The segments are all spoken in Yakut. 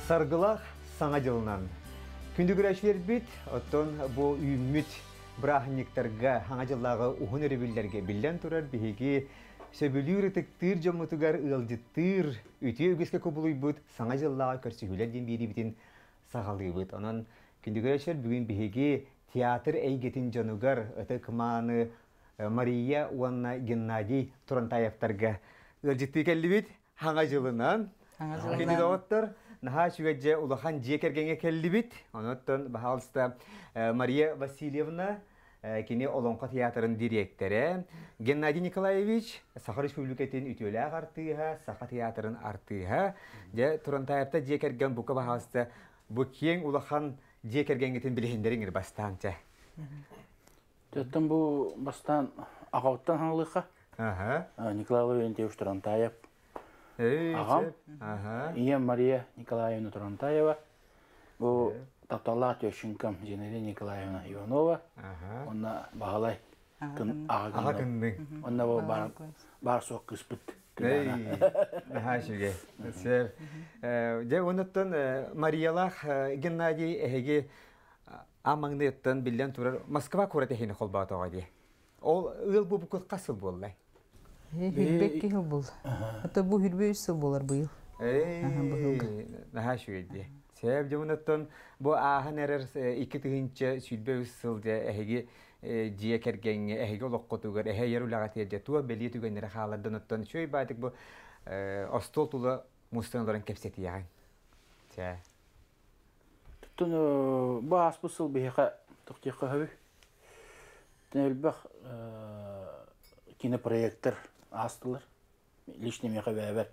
Саргылаах Саҥа дьылынан! Күндү көрөөччүлэрбит, оттон бу үүммүт бырааһынньыктарга, Саҥа дьыллааҕы уһун өрөбүллэргэ биллэн турар биһиги сөбүлүүр, ытыктыыр дьоммутугар ыалдьыттыыр, үтүө үгэскэ кубулуйбут Саҥа дьыллааҕы көрсүһүүлэр диэн биэриибитин саҕалыыбыт. Онон күндү көрөөччүлэр, бүгүн биһиги театр эйгэтин дьонугар ытык-мааны Мария уонна Геннадий Турантаевтарга ыалдьыттыы кэллибит. Хаҥа дьылынан. Күндү доҕоттор, наһаа үчүгэй дьэ улахан дьиэ кэргэҥҥэ кэллибит. Онон, баһаалыста, Мария Васильевна, кини Олоҥхо театрын дириэктэрэ, Геннадий Николаевич, Саха Республикатын үтүөлээх артыыһа, Саха театрын артыыһа. Дьэ, Турантаевта дьиэ кэргэн бука баһаалыста бу киэҥ улахан дьиэ кэргэҥҥитин билиһиннэриҥ бастаан чэ. Оттон бу бастаан аҕабыттан хаҥалыахха. Николай Лаврентьевич Турантаев. Аҕам, ийэм Мария Николаевна Турантаева. Бу тапталлаах тещенькам Зинаида Николаевна Иванова. Онно Баһылай аҕа кынныҥ. Онно бу бар бар суох кыыспыт. Наһаа үчүгэй. Дьэ, онуттан Мариялаах Геннадий эһиги Амаҥныттан биллэн турар Москва куорат эһини холбоотоҕо дии. Ол ыал буолбуккут хас сыл буоллай? Хүрбэкки сыл буол. Ото бу хүрбэ үс сыл буолар быйыл. Наһаа үчүгэй дии. Сэб дьомунаттан бу ааһан эрэр 2023 сыл дьэ эһиги дьиэ кэргэҥҥэ эһиги олоххутугар эһэ ер үлэҕэ дьэ туох бэлиэ түгэннэри хаалардан оттон үчүгэй баатык бу остуол тула мустан олорон кэпсэтиэҕиҥ. Чэ. Оттон бу ааспыт сыл биһиэхэ тохтуохха сөбүй? Элбэх кинопроектор аастылар. Лично миэхэ бэйэбэр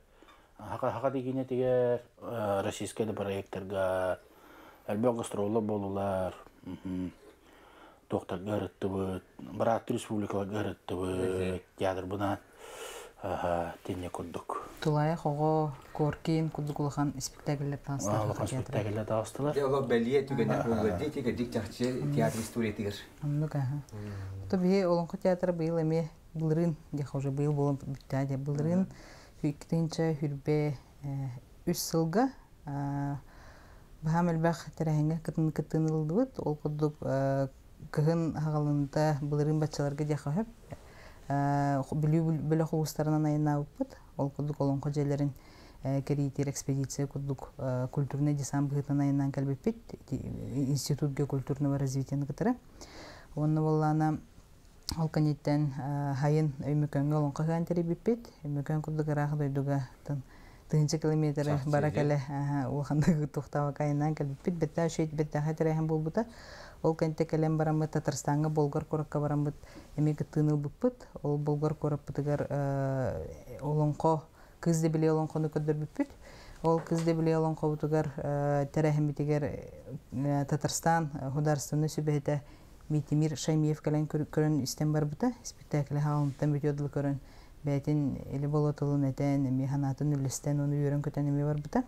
Хака киинэтигэр, российскай да проекторга элбэх гастроллар буоллулар. Туохтарга ырыттыбыт, бырааттыы республикаларга ырыттыбыт, театрбынан тинне курдук. Тулаайах оҕо Коркин курдук улахан спектакльлэр таҕыстылар. Улахан спектакльлэр таҕыстылар. Дьэ, олох бэлиэ түгэнэ буолла дии, кырдьык чахчы театр историятыгар. Оннук аха. То биһи Олоҥхо театра быйыл эмиэ былырыын, диэх уже быйыл буолан бүттэ диэ былырыын 2023 сылга баһаам элбэх тэрээһиҥҥэ кыттыыны ыллыбыт. Ол курдук кыһын аҕалында былырыын баччаларга диэххэ сөп. Бүлүү бөлөх улуустарынан айаннаабыппыт. Ол курдук Олоҥхо дьиэлэрин кэрийтиир экспедиция курдук культурнай десант быһыытынан айаннаан кэлбиппит. Институт геокультурного развитияны кытары. Уонна буоллаана ол кэнниттэн хайын Өймөкөөҥҥө олоҥхо ыһыан тэрийбиппит. Өймөкөөн курдук ыраах дойдуга тыһыынча километры бара кэлэ улаханнык туохтаабакка айаннаан кэлбиппит. Бэртээх үчүгэй бэртээхэй тэрээһин буолбута. Ол кэнтэ кэлэн бараммыт Татарстаҥҥа Болгар куоракка бараммыт эмиэ кыттыыны ылбыппыт. Ол Болгар куораппытыгар олоҥхо Кыыс Дэбилий олоҥхону көрдөрбүппүт. Ол Кыыс Дэбилий олоҥхобутугар тэрээһиммитигэр Татарстан художественнай сүбэһитэ Митимир Шаймиев кэлэн көрөн истэн барбыта. Спектакль хаалынтан бүтүө дылы көрөн бэйэтин или болотулун этэн, эмиэ санаатын үллэстэн, ону үөрэн-көтөн эмиэ барбыта.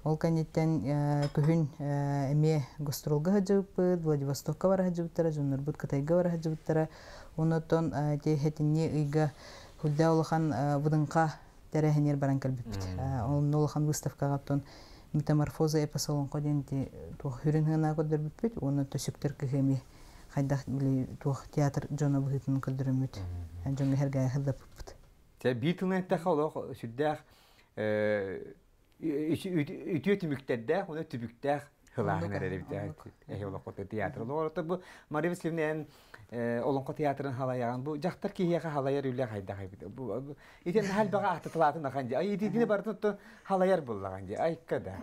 Ол кэнниттэн күһүн эмиэ гастролга сылдьыбыппыт, Владивостокка бара сылдьыбыттара, дьоннорбут Кытайга бара сылдьыбыттара. Онон хэтинньи ыйга Худда улахан ВДНХ тэрээһинигэр баран кэлбиппит. Онно улахан выставкаҕа оттон метаморфоза эпос олоҥхо диэн туох хүрүн хыанаа көрдөрбүппүт уонна төсүктэр кыһыами хайдах били туох театр дьоно быһыытынан көрдөрөммүт дьоҥҥо сэргээҕэ сырдаппыппыт. Дьэ биир тылынан эттэххэ олох сүрдээх үтүө түмүктэрдээх уонна түбүктээх хылааһын эрэр эбит эһи олоххо театр олоҕор бу Мария Васильевна эн олоҥхо театрын халайаҕын бу дьахтар киһиэхэ халайар үлэ хайдах эбит бу итин элбэҕи ааттатылаатын ахан дии ай итини барытын халайар буллаҕын дии айка да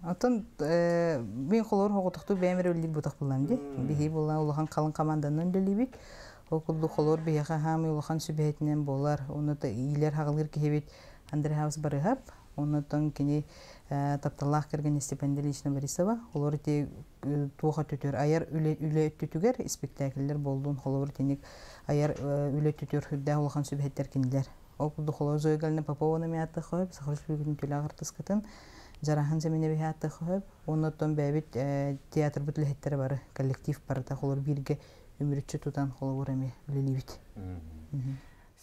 Оттон мин холоор хоҕотохтук бэйэм эрэ үллүүр бутах буллам дии биһи буолла улахан халыҥ команданан үлэлиибит ол курдук холоор биһиэхэ хаамый улахан сүбэһитинэн буолар уонна иилэр хаҕылыыр киһибит Андрей Хаус Барыһап Оннуттан кини тапталлаах кэргэн Степан Ильична Борисова олор ити туох өттүтүгэр айар үлэ, үлэ өттүтүгэр испиктээкиллэр буоллун холобур итинник айар үлэ өттүтүгэр сүрдээх улахан сүбэһиттэр кинилэр. Ол курдук холобур Зоя Галина Попованы эмиэ ааттыахха сөп, Саха Республикатын түлээх артыскатын Жарахан Семеновиһы ааттыахха сөп. Оннуттан бэйэбит театрбыт үлэһиттэрэ бары коллектив барыта холобур бииргэ үмүрүччү тутан холобур эмиэ үлэлиибит.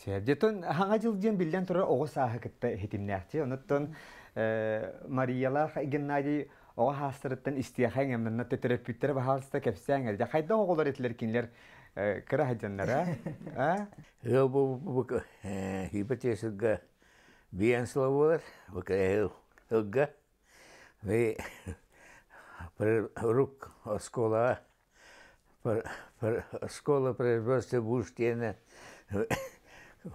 Сөп. Дьэ, хаҥа дьыл диэн биллэн турар оҕо сааһы кытта иһитимнээхти. Онуттан Мариялаах Геннадий оҕо хаастарыттан истиэхэҥ эмнанна төрөппүттэрэ баһаалыста кэпсээҥ эрэ. Хайдах оҕолор этилэр кинилэр кыра сылдьаннара? А? Ыал бу хипотезига биэн сыла буолар, бу ылга рук оскуолаҕа школа производства буш диэн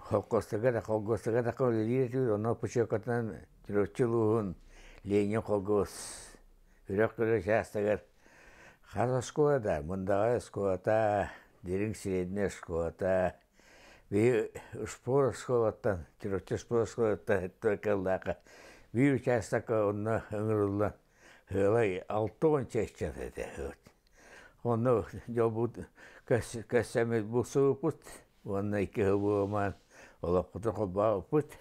холкуостарга да холкуостарга да үлэлиир этибит, онно пучуокатынан Чурапчы улууһун Ленин холкуос үрэх көрө учаастагар хас оскуола да Мындаҕай оскуолата, Дириҥ средняя оскуолата, биһи спорт оскуолаттан Чурапчы спорт оскуолаттан кыллаахха биир учаастакка онно ыҥырыллан ыалай 60 ыччат этэ. Онно дьолбут көссөммүт булсубуппут уонна икки сыл буолумаан олохпутун холбообуппут.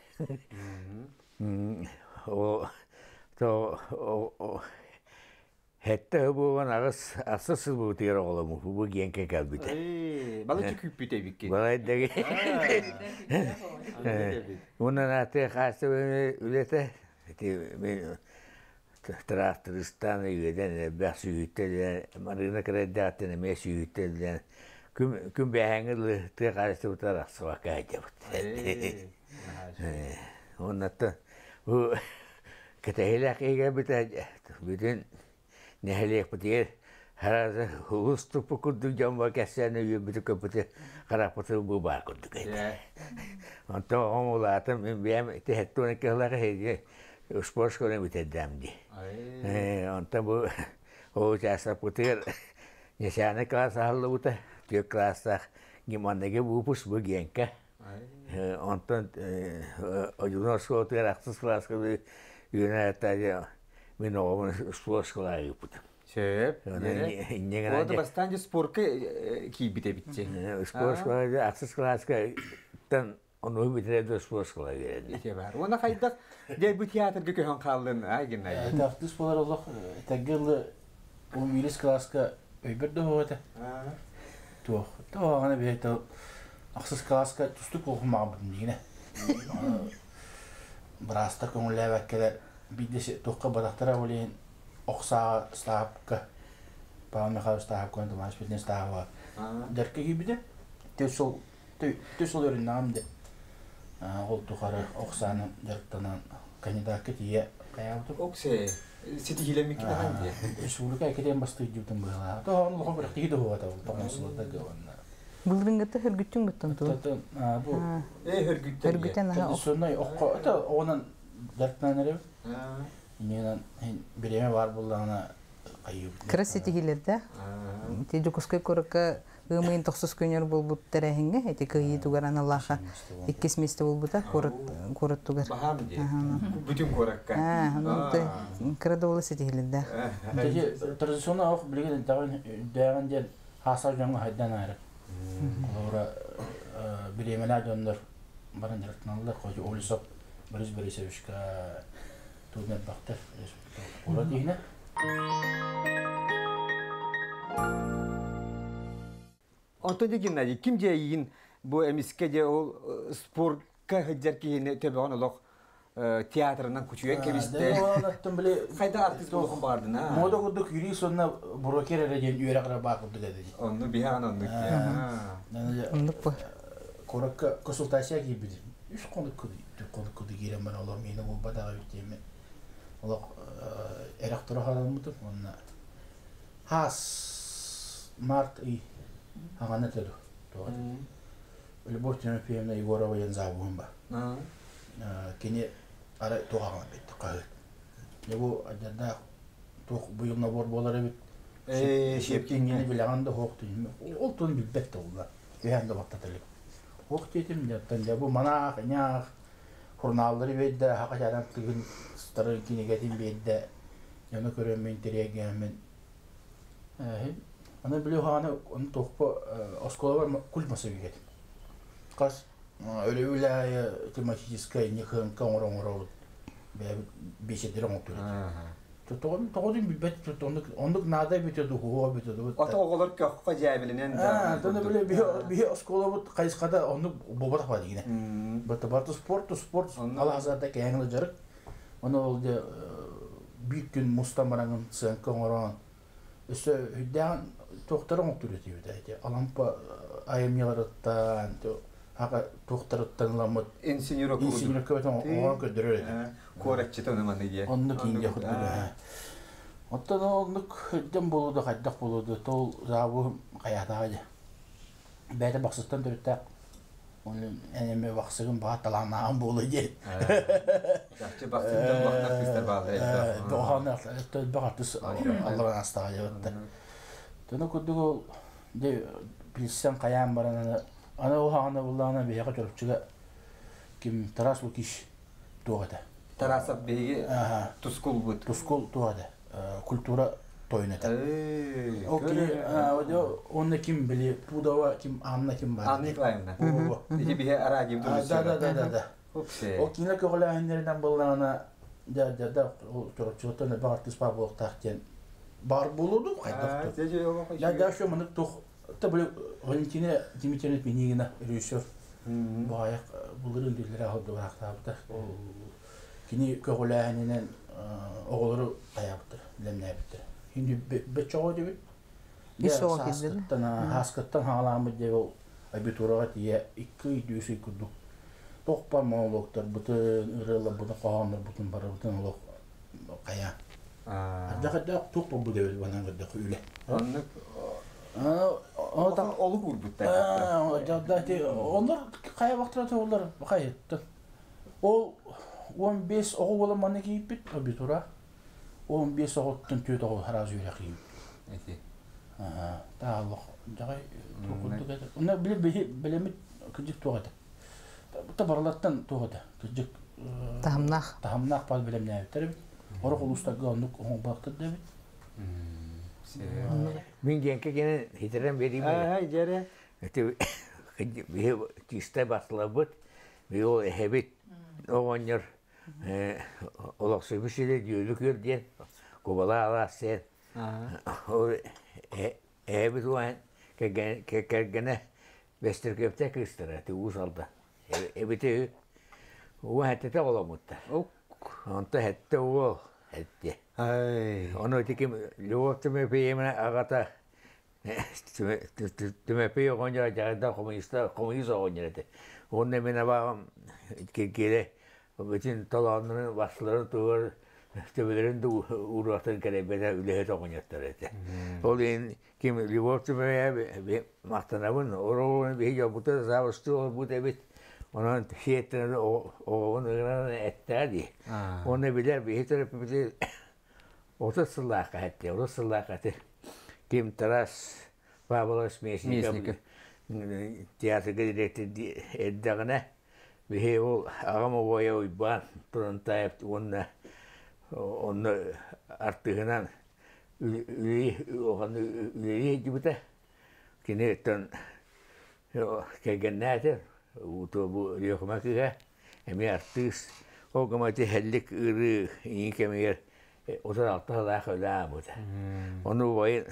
Хэттэ сыл буолан аҕыс ахсыс сыл буутугар оҕоломмут бу гиэнкэ кэлбитэ. Балачча күүппүт эбиккин. Балайдаги. Уонна аты хаасты үлэтэ ити тыраахтырыстаан үөдэн элбэх сүүһүттэ Марина кырайдааттан эмиэ сүүһүттэ күн күн бээһээҥҥи дылы тыа хаһаайыстыбатыгар арахсыбакка сылдьабыт. Уоннаттан бу кэтэһиилээх киһи бүтүн нэһилиэкпитигэр улус туппут курдук дьон бар кэпсээн үөрбүтү көппүтү харахпытын бу баар курдук этэ. Онтон оҕом улаатан мин бэйэм ити 72 сыллаах спорт школа бүтэрдэм дии. Онтон бу ол учаастакпытыгар несяный класс аһыллыбыта, түөрт класстаах гиманныгы выпуск бу Генка. Онтон Одьулуун оскуолатыгар ахсыс класска үөрэнэ мин оҕобун спорт школаҕа ыыппытым. Сөп. Инньэ бастаан же спортка киирбит эбитчи. Спорт школаҕа ахсыс класска тан ону бүтэрэ спорт школа үөрэннэ. Ити бар. Уонна хайдах дьэ бу театрга көһөн хааллын ай Геннадий? Артист болар олох этэргэ дылы 11 класска өйбөр да суох этэ. Туох туох биһиэхэ ахсыс класска тустук буолхумаҕабытын дигинэ. Быраастар көҥүллээбэккэлэр биирдэ туохха батахтара ол иһин охсааҕа Стаапка Павел Михайлович Стаапка Томаш Петрович Стаапова дьарыкка киирбитэ. Түс сыл түс сыл өрүннэҕим де. Ол тухары охсаанан дьарыктанан кандидатка тиийэ хайаабытым. Оксе ситиһиилэммиккит ахан дии. Республика экитен бастыйдыбытын быһалаа. Тоһоон улахан күрэхтэһии да буолбата ол тоҕон сылда гыланна. Былырыҥҥыта хөргүттүн буттан ту. Бу хөргүттэн. Хөргүтэн аха. Традиционный окко это оҕонон дьарыктанан эрэбит. Иннинэн бириэмэ баар буллаҕына хайыыбыт. Кыра ситиһиилэрдээх. Ити Дьокуускай куоракка ыам ыйын тохсус күнүгэр буолбут тэрээһиҥҥэ ити кыайыы тугар аналлааха иккис миэстэ буолбута куорат куораттугар. Баһаам дии. Бүтүн куоракка. Кыра да буола ситиһиилэрдээх. Традиционно ох билигин дэҕин диэн хаасар дьоҥҥо хайдан аары. Олора бириэмэлээх дьоннор баран дьарыктаналлар. Хоть Олесов Борис Борисовичка туун элбэхтэр. Куорат иһинэ. Онтон дьэ Геннадий, ким дьэ эйигин бу эмискэ дьэ ол спортка сылдьар киһини төбөҕүн олох театрынан кучуйан кэбистэ. Хайда артист буолуохун баҕардын а? Мода курдук юрист уонна брокер эрэ диэн үөрэх эрэ баар курдук этэ дии. Онну биһаан оннук. Оннук бу. Куоракка консультация киирбитим. Үс хонук хонук курдук киирэн баран олох миэнэ буолбатаҕа эбит диэммин олох эрэх тура хараммытым уонна хаас март ый хаҥана этэ дуо Любовь Тимофеевна Егорова диэн завуһум бар. Кини арай туох аҕалан битти хаһыат. Дьэ бу адьардаах туох быйыл набор буолар эбит. Щепкиҥҥэ билэҕин да суох ол тун билбэт да буолла. Түһээн да баттата илик. Суох диэтим, дьэ дьэ бу манаах, иняах журналлары биэрдэ, хакачаран тыгын старый кинигэтин биэрдэ. Дьону көрөммүн, тириэргээммин. Аны били хааны оны туохпа оскуолабар кульмаса этим. Хас өрөбүл аайы тематическай нехыҥка оҥоро-оҥоробут бэйэбит биэчэрдэри оҥортуур этим. Тоҕо билбэт оннук наада эбитэ дуу, хуһуо эбитэ дуу. Ото оҕолор көххө дьээбилинэн да. Тону били биһи оскуолабыт хайысхата оннук буолбатах ба дигинэ. Бата барты спорт, спорт алаһазарда кээҥли дьарык. Оны ол де bir күн мустан бараңын сыанка оҥорон өссө үрдээн туохтары оҥоттур этибит эти Алампа айымньыларыттан аға туохтарыттан ыламмыт Инсинировка курдук. Инсинировка оҥорон көрдөрөр этэ. Куораччыта ону манна диye. Оннук иинде курдук. Оттон оннук өйдөн буолууда хайдах буолууда тол заабы хайаатаҕа дьэ. Бэйэтэ бахсыттан төрүттээх эн эмэ бахсыгын баҕа талаанааҕын буолуо диэн. Чахчы бахсыттан улахан артыыстар бааллар элбэх. Оһоон элбэх артыыс алларан астаҕа дьабытта. Тону курдук ол дьэ билсэн хайаан баран аны аны ол хаҕана буллаҕына биһиэхэ Чурапчыга ким Тарас Лукич туох этэ? Тарасов биһиги тускулбут. Тускул туох этэ? Культура тойон этэ. Ол кини онно ким били Пудова ким Анна ким бар. Анна Николаевна. Ити биһи араадьыбыт Да да да да да. Ол кинилэр көҕүлээһиннэринэн буоллаҕына да да да ол Чурапчыттан элбэх артыыс баар буолуохтаах диэн баар буолуо хайдах Да да что маннык туох та били Валентина Дмитриевна Пинигина режиссер баайах былырыын биллэрэ аһылдыбаахтаабыта. Ол кини көҕүлээһининэн оҕолору хайаабыттар, билэмнээбиттэр. Hindi бөччөҕө дебит. Үс оҕо киирдэ. Хааскыттан хаалааммыт дьэ ол абитураҕа тиийэ икки ый үс ый курдук тохпар монологтарбытын, ырыаларбытын, хоһооннорбутун барыбытын олох хайа. Ардах туох буолбут эбит банан көрдөх үлэ. Оннук олук уурбуттар. Олор хайа бактара олар хайыттан. Ол 15 оҕо буолан манна киирбит абитура. 15 оҕоттон 4 оҕо хараас үөрэх киирбит. Эти. Тааллах дьаҕай курдук этэ. Онно били билемит кырдьык туох этэ. Та барылартан туох этэ. Кырдьык Таһымнаах. Таһымнаах баар билэмнээбиттэр эбит. Орох улуустарга оннук оҥорбохтор да эбит. Мин диэнке кини хитерен бериим. Аа, дьэрэ. Ити биһи чистай баслабыт, би ол эһэбит оҕонньор олохсуйбут сирэ дьүөлү күөл диэн кубала алаас сиэн. Ол эһэбит уон кэргэнэ Бэстиркэптэ кыыстара ти уус алда. Эбити уон хэттэтэ оҕоломмуттар. Онто хэттэ уол хэтте. Ону ити ким Любовь Тимофеевна аҕата Түмэпий оҕонньор дьаҕайда коммуниста коммунист оҕонньор этэ. Уонна мин абаҕам киргиэлэ бүтүн толооннорун басларын тугар төбөлөрүн да ууруохтарын кэрэйбэтэ үлэһит оҕонньоттор этэ. Ол иһин ким Любовь Тимофеевна махтанабын оруолун биһи дьолбута завостуу олорбут эбит. Онон сиэттэн оҕобун ыҥыран эттээ дии. Уонна билэр биһи төрөппүпүтү 30 сыллаахха эттэ, 30 сыллаахха эти Ким Тарас Павлович Местников театрга директор эрдэҕинэ биһи ол аҕам убайа Уйбаан Турантаев уонна онно артыыһынан үлэлии сылдьыбыта. Кини оттон кэргэннээтэ, бу Лехума кыыһа эмиэ артыыс. Ол гына ити һэллик ыарыы иҥин кэмигэр 36 сылаах өлө аабыта. Ону убайын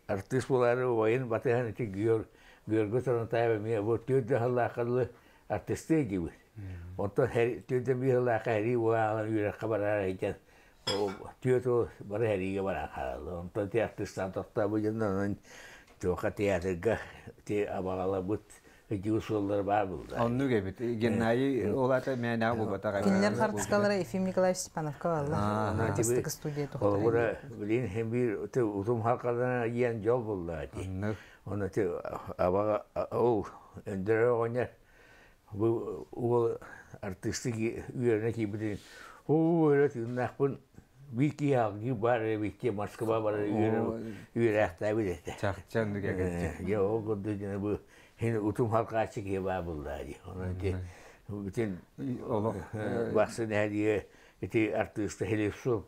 артыыс буолаары убайын батыһан ити Георгий Турантаев эмиэ бу түөрт сыллаахха дылы артыыстыы диибит. Онтон 45 сыллаахха сэрии буолан үөрэххэ бараары сылдьан түөрт уол бары сэриигэ баран хаалла. Онтон ити артыыстаан тохтообут дьонно онон туохха театрга ити абаҕаларбыт Ити суоллар баар булда. Оннук эбит. Геннадий ол ата мээнэҕэ буолбатах эбит. Кинилэр хартыскалара Ефим Николаевич Степановка бааллар. Артистык студия тухтара. Холобура, билин хем биир утум халкалана иэн дьол булла ати. Оннук. Оны ти абаҕа ол өндөрө оҕонньор бу уол артистык үөрэнэ киирбитин уу өрө тыыннаахпын биир киһи алгыы бар эбит Москва барар үөрээхтээбит этэ. Чахчы оннук эбит. Дьэ ол курдук бу Хин утум халкааччы киһи баа буллаа дии. Онон ити бүтүн олох бахсы нэһилиэгэ ити артыыста Хелевсов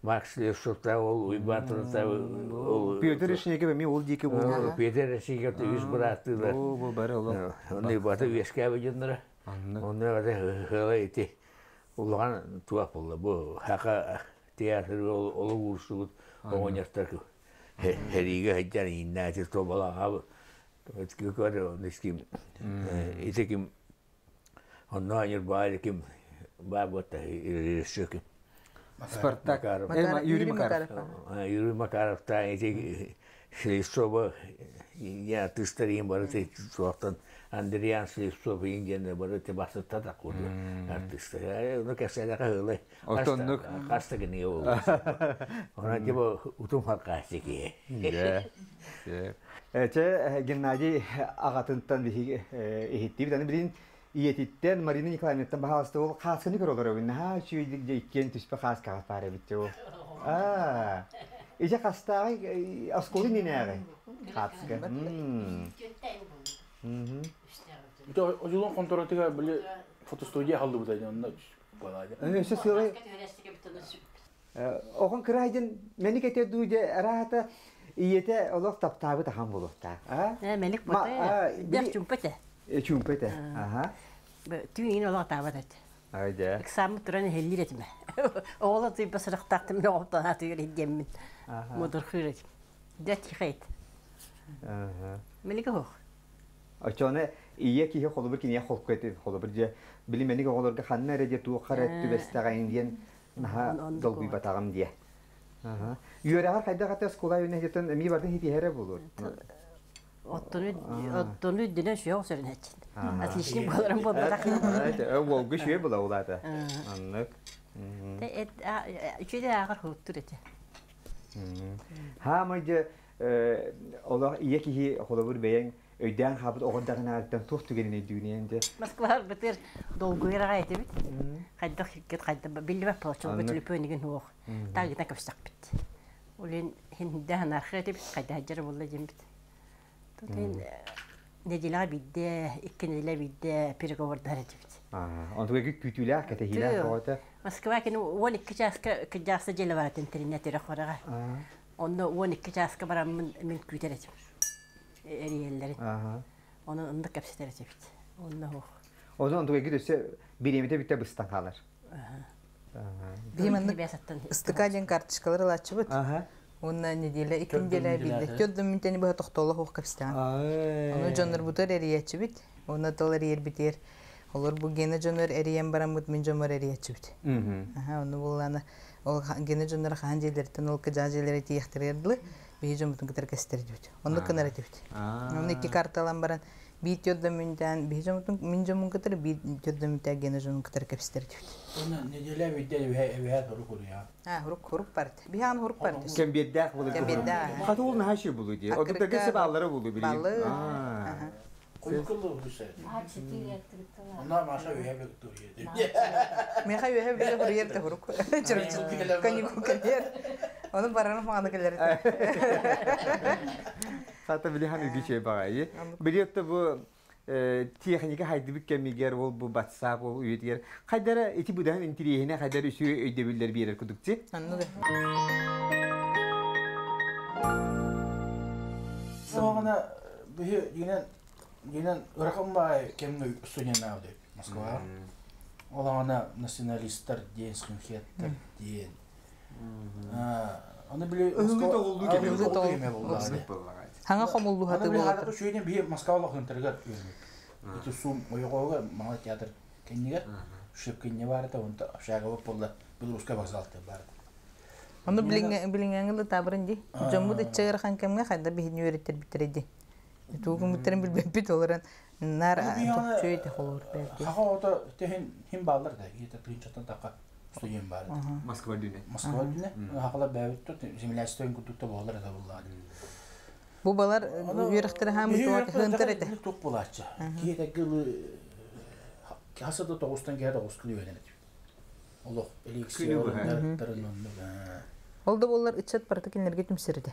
Макс Левсовта ол Уйбаан Турата ол Петр Решников эмиэ ол диэки буолуо. Петр Решников үс бырааттыылар. Бу бары олох. Онно бата үөскээбит дьонноро. Онно ата хыла ити улахан туох буолла бу хака театр олук уурсубут оҕонньоттор хэриигэ сылдьан ииннээти тобалаҕа Ити ким онно Ньурбаайы ким Баар буолта режиссер. Спартак. Макаров. Юрий Макаров. Юрий Макаровтаан ити Слепцова я артыыстар бары суохтан Андриан Слепцов диэн бары басыттар курдук артыыстар. Ону кэсэлэхэ хылы. Отоннук. Хаста гыны ол. Она типа утум халкаасы ки. Чэ, Геннадий аҕатынтан биһиги иһиттибит. Аны билин ийэтиттэн Марина Николаевнаттан баһаалыста ол хаасканы көрө олоробун. Наһаа үчүгэйдик дьэ иккиэн түспэ хааскаҕа баар эбит ол. Аа. Ичэ хастааҕы оскуола иннинээҕи хааска. Одьулуун конторатыгар били фотостудия халлыбыта онно балаадьа. Өссө сыалай оҕон кыраайдын мэник этэ дуу дьэ араата ийэтэ олох таптаабыт ахан буолуохтаах. Мэник бота. Дэх чумпа этэ. Чумпа этэ. Аха. Түүн олох таабат этэ. Айда. Экзамен туран иһэллир этим. Оҕолор тыйба сырыктаахтым мен оҕоттон атыгар иһдиэммин. Модурхыыр этим. Дэ тихейт. Мэник оһох. Оччоҕуна ийэ киһи холобур киниэхэ холку этин холобур дьэ били мэник оҕолорго ханна эрэ дьэ туохха эрэ түбэстэҕин диэн наһаа долгуйбатаҕым диэ. Үөрэҕэр хайдах ата оскуола үөнэһитин эмиэ бардын хитиһэрэ буолур. Оттону үрдүнэн сүөх сөрүнэчин. Отличник буоларым буолбатах. Уолгу сүө була улаата. Аннык. Үчүгэй ааҕар хуттур этэ. Хаамай дьэ олох ийэ киһи холобур бэйэҥ өйдөөн хаалбыт оҕо даҕынааттан туох түгэнин өйдүүнүйэн дьэ. Москваҕа бытыр долгуйар аҕай этибит. Хайдах кит хайдах биллибэт буолчулга төлөпүөнүгүн суох. Таагыта көпсөхпүт. Улин хиндэ ханархы этибит хайда дьэр буолла диэмбит. Тутин неделяҕа биирдэ, икки неделя биирдэ переговордар этибит. Онтуга күүтүүлээх, кэтэһиилээх оҕото. Москва кини 12 чааска кыдьаахса дьиэлэ барат интернет эрэ хораҕа. Онно 12 чааска бараммын мин күүтэр этим. Эрийэллэрин. Оны оннук кэпсэтэр этибит. Онно суох. Онон онтуга өссө бириэмэтэ бүттэ быстан хаалар. Биһи маннык ыстыка диэн карточкалар ылааччыбыт. Уонна неделя, икки неделя биирдэ. Төрт да мүнтэни быһа тохтоло суох кэпсээн. Ону дьоннорбутугар эрийээччибит. Уонна тыл эрийэрбитигэр олор бу Гена дьонугар эрийэн бараммыт мин дьоммор эрийээччибит. Аха, ону буллаана ол Гена дьонноро хаһан дьиэлэриттэн ол кыдьаа дьиэлэрэ тиийэхтэригэр дылы биһи дьоммутун кытары кэстэрдибит. Оннук гынар этибит. Онно икки карталан баран биир төрдө мүнтээн биһи дьоммутун мин дьоммун кытары биир төрдө мүнтээн Гена дьонун кытары кэпсэтэрдибит. Оны неделя биирдэ эбэһэ турук уруйа. А, хурук хурук барт. Биһан хурук барт. Кэмбиэрдээх булу. Кэмбиэрдээх. Хаты ол наһаа ши булу дии. Оту тагы бааллара булу били. Бааллы. Куйкулу бүсэ. Онна Маша үһэ бек туруйа. Меха үһэ биле хуруйар да хурук. Чырчы. Каникул кэлер. Оны баран маны келер. Хата били хан үгү чей багайы. Били отто бу техника хайдыбыт кэмигэр ол бу WhatsApp ол үйэтигэр хайдара ити будаһын интириэһине хайдар үсү өйдөбүллэр биэрэр кудукчи. Анны да. Соҕана биһи динен динен ырахым бай кемне студенттар деп Москва. Олағана националисттар диэн, скинхедтер диэн. Аны били Ыһылы тоҕуллуу кэмэ Ыһылы болду. Хаңа хомуллу Аны хаты били болотыр. хатыкы шүйден бии Москва лохынтарыгар үйрөнүп. Ити сум ойоҕоҕа маңа театр кэннигэр Шепкинне барыта, онта общага болла Белорусская вокзал те барыта. Оны билиңеңилы табырын ди. Жомбу дыччагыр хан кемге хайда биһини үөреттер битереди. Тугун битерин билбеппит олорон нар топчуй те холор берди. Хаха ото техин хим балдар да, ите тыынчаттан тақа студент барыта. Москва дүнэ. Москва дүнэ хахала бэбит тут землячествоын кутукта болар это булла. Бу балар үөрехтер хаамы туат хынтар эте. Тук булачы. Киете гылы хасада тоғыстан киһэ тоғыс күнү үөнэнет. Олох Күнү быһа. Ол да боллар ыччат барыта кинилерге түмсэрде.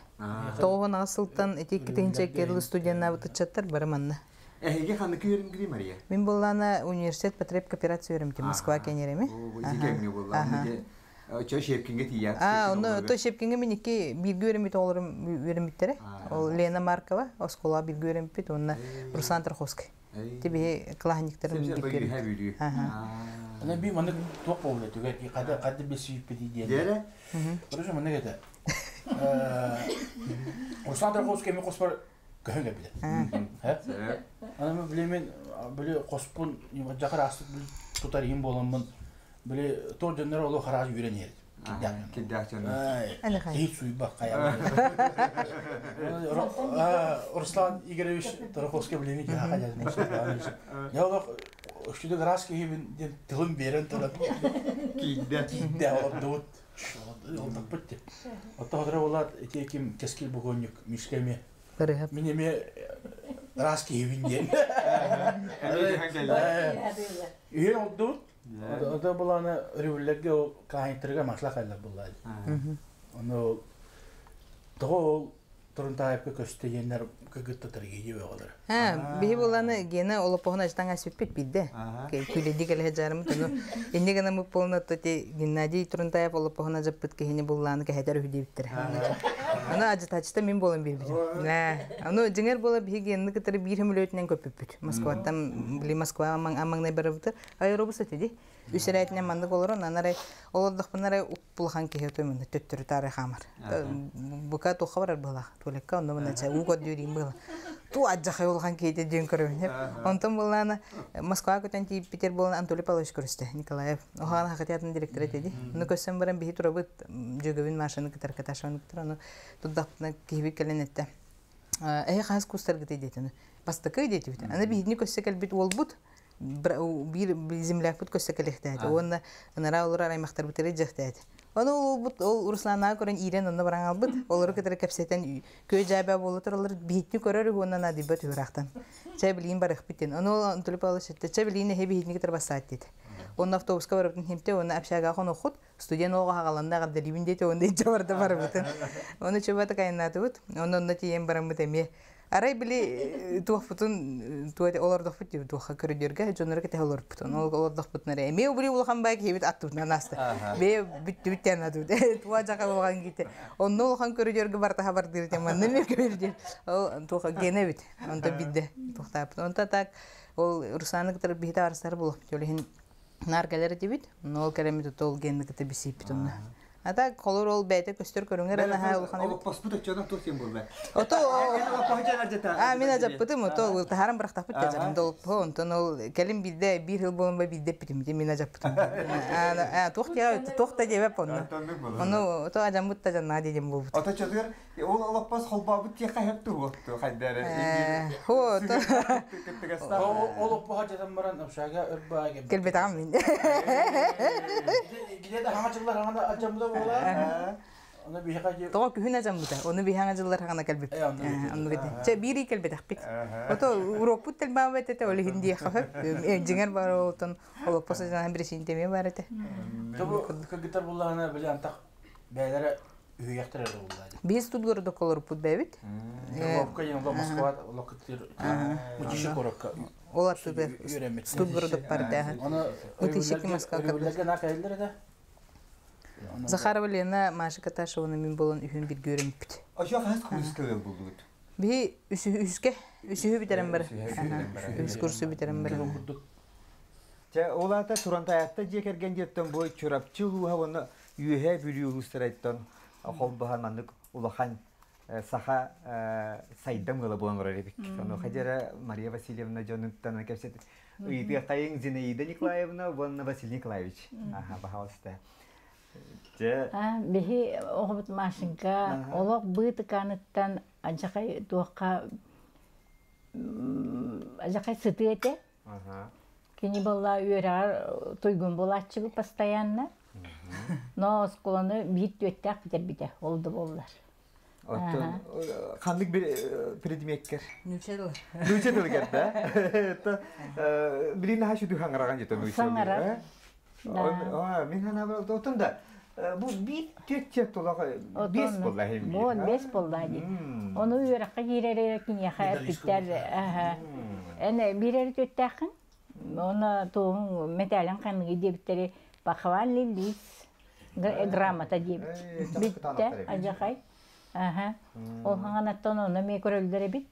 Тоҕон асылтан эти китинче керли студеннабыт ыччаттар бары манна. Эһиги ханнык үйөрүн гри Мария? Мин боллана университет потреб кооперация үйрөмтүм Москва кенереми. О, ити кемге болла. Чо Шепкинге тият. А, оны то Шепкинге мен икки бирге үйрөнбүт оҕолорум үйрөнбүттере. Ол Лена Маркова оскола бирге үйрөнбүт, онна Руслан Тарховский. Тиби классниктарым бирге үйрөнбүт. Ана би маны туох болду түгэр ки када када бесийппити диэн. Дере? Короче, маны кете. Руслан Тарховский ми коспор көһөн кеппите. Ана мен билемен били коспун жакыр астык бил тутар им боламмын. Били то дьоннор олох хараас үүрэн иһэр. Кирдээх дьоннор. Киһи суйбах хайа. Руслан Игоревич Тараховский билими киһи хадьа. Я олох үчүгэй ыраас киһибин диэн тылын биэрэн туран киирдэ. Киирдэ олордубут. Олдоппут деп. Отто хотора болат ити ким кескил богоннюк Мишка эми. Мин эми ыраас киһибин диэн. Үйен олдубут. Ото буланы ревүллерге ол каайыттарга масла кайлар буллар. Ону тоҕо ол Турунтаайапка көстө диэннэр кыргытта трагедия бөҕөлөр. Ха, биһи буланы Гена олоппоһун ажтан асүппүт бидде. Күлэди кэлэ жарымыт ону инне гына мып болна тоти Геннадий Турунтаев олоппоһун ажаппыт киһини буллааны кэһэтэр үһү диэбиттэр. Аны ажытачыта мин болон биэрбитим. Аны дьиҥэр буола биһи Генны кытары биир хөмөлүөтүнэн көппүппүт. Москваттан били Москва амаҥнай барабыты аэробус этиди. Үс эрээтинэн маннык олорон анары олордохпуна эрэ улахан киһи отуймун төттөрү таары хаамар. Бука туохха барар быһылаах туалекка онно мына чай уу көрдүүрүм быһыла. Ту адьахай улахан киһи диэн көрөбүн. Онтон буллаана Москваға көтөн тиийбитер буолан Анатолий Павлович көрүстэ Николаев. Охаан хакытиатын директора теди. Ону көссөн баран биһи турабыт дьөгөбүн Машаны кытар Каташаны кытар ону турдахпына киһибит кэлэн эттэ. Эһи хас кустаргыты диэтини. Бастакы диэтибит. Аны биһини көссө кэлбит уолбут биир землякпыт көссө кэлиэхтээти уонна ынараа олорор аймахтарбытыгар дьиэхтээти. Ону ол ол Русланаа көрөн иирэн онно баран албыт. Олору кытары кэпсэтэн күө-дьаабаа буола тураллар биһитти көрөр уонна наадыйбат үһүраахтан. Чэ билигин барыахпыт диэн. Ону ол Анатолий Павлович этте чэ билигин эһи биһитини кытары бассаат диэти. Онно автобуска барыбытын химте уонна общагаа хоноххут студент оҕо хагаланна эҕэрдэлиибин диэти уонна илдьэ барда барыбытын. Ону чубата айаннаатыбыт. Онно онно тиийэн бараммыт эмиэ Арай били туохпутун олордохпут диби туохха көрүдүөргэ дьоннору кэтэһэ олорпутун ол олордохпутун эрэ эмиэ убури улахан бай киһибит аттыбытынан ааста бэйэ бүттүбүт диэн атыбыт туа жака улахан киите онно улахан көрүдүөргэ бартаха бардыр тем манна эмиэ көрүдүөр ол туоха гене бит онто бидде туохтааппыт онто так ол Русланы кытары биһите арыстар булуп төлөһүн наар кэлэр этибит ол кэлэммит ол генни кытта бисииппит онно А так холор ол бэйэтэ көстөр көрүҥэр наһаа улахан эбит. Олоппоспут өччөнөх туох диэн буолла? Ото А мин ажаппытым ото таһаран бырахтахпыт дьажарым долпо онтон ол кэлин биирдэ биир хыл буолан ба биирдэ эппитим мин ажаппытым. А туох диэҕэ туох да диэбэп онно. Ону ото ажаммыт да жаннаа диэм буолбут. Ото чөтүгэр ол олоппос холбообут тиэхэ хэп туһуотту хайдары. Хо ото Олоппоһа жатан баран общага ырбаа Кэлбэтаҕым мин. Где-то хаҥа дьыллар хаҥа алдьаммыта буолар. Ону биһиэхэ Тоҕо күһүн ажаммыта. Ону биһиэхэ дьыллар хаҥана кэлбиппит. Оннук этэ. Чэ биир кэлбэтэхпит. Ото урокпут тэлбаабат этэ ол иһин диэххэ сөп. Дьиҥэр бар олтон олоппос ажанаан бирисиинтэмиэ бар этэ. Тобу кыргыттар буллаҕына били антах бэйэлэрэ үһүйэхтэр эрэ буллаа. Биир студгородок олоруппут бэбит. Ловка диэн олох Москва олох кыттыр мутиши корокка Ол аттыгар студгородок бар дааһын. Мытыщики Москва Өрөбүллэргэ наа кэлэллэр этэ. Захарова Лена Маша Каташеваны мин болон үһүн бирге өрөмпүт. Ошо хас курска булдугут? Биһи үсүһүскэ үсүһү бүтерен бар. Үс курсу бүтерен бар. Чэ, ол аата Турантаятта дьиэ кэргэн диэттэн бу Чурапчы улууһа уонна Үөһээ Бүлүү улуустарыттан холбоһон маннык улахан саха сайдам ыала буолан олорор эбик. Онуоха дьэрэ Мария Васильевна дьонуттан кэпсэтик ыйытыахтайыҥ Зинаида Николаевна уонна Василий Николаевич. Аха, пожалуйста. Дьэ. Биһи оҕобут Машенька олох быытыкааныттан адьахай туохха адьахай сытыы этэ. Кини буолла үөрэҕэр туйгун буолааччы постоянно. Но оскуоланы биир түөттээх бүтэрбитэ ол да буоллар. Оттон ханнык предмеккер? Нуча тылы. Нуча тылыгар да? Это билин наһаа сүдү хаҥыраҕан дьэ нуча. Саҥарар. Мин ханаабар оттон да бу биир түөт толоҕо биэс буолла иһин. Буол бес буолла дии. Ону үөрэххэ киирэр киниэхэ эппиттэр эн биир түөттээххин Оны туоһуҥ мэтээлин ханныгы диэбиттэри похвальный лист грамота диэбит. Бүттэ адьахай. Аха. Ол хаҥанаттан ону эмиэ көрөллөр эбит.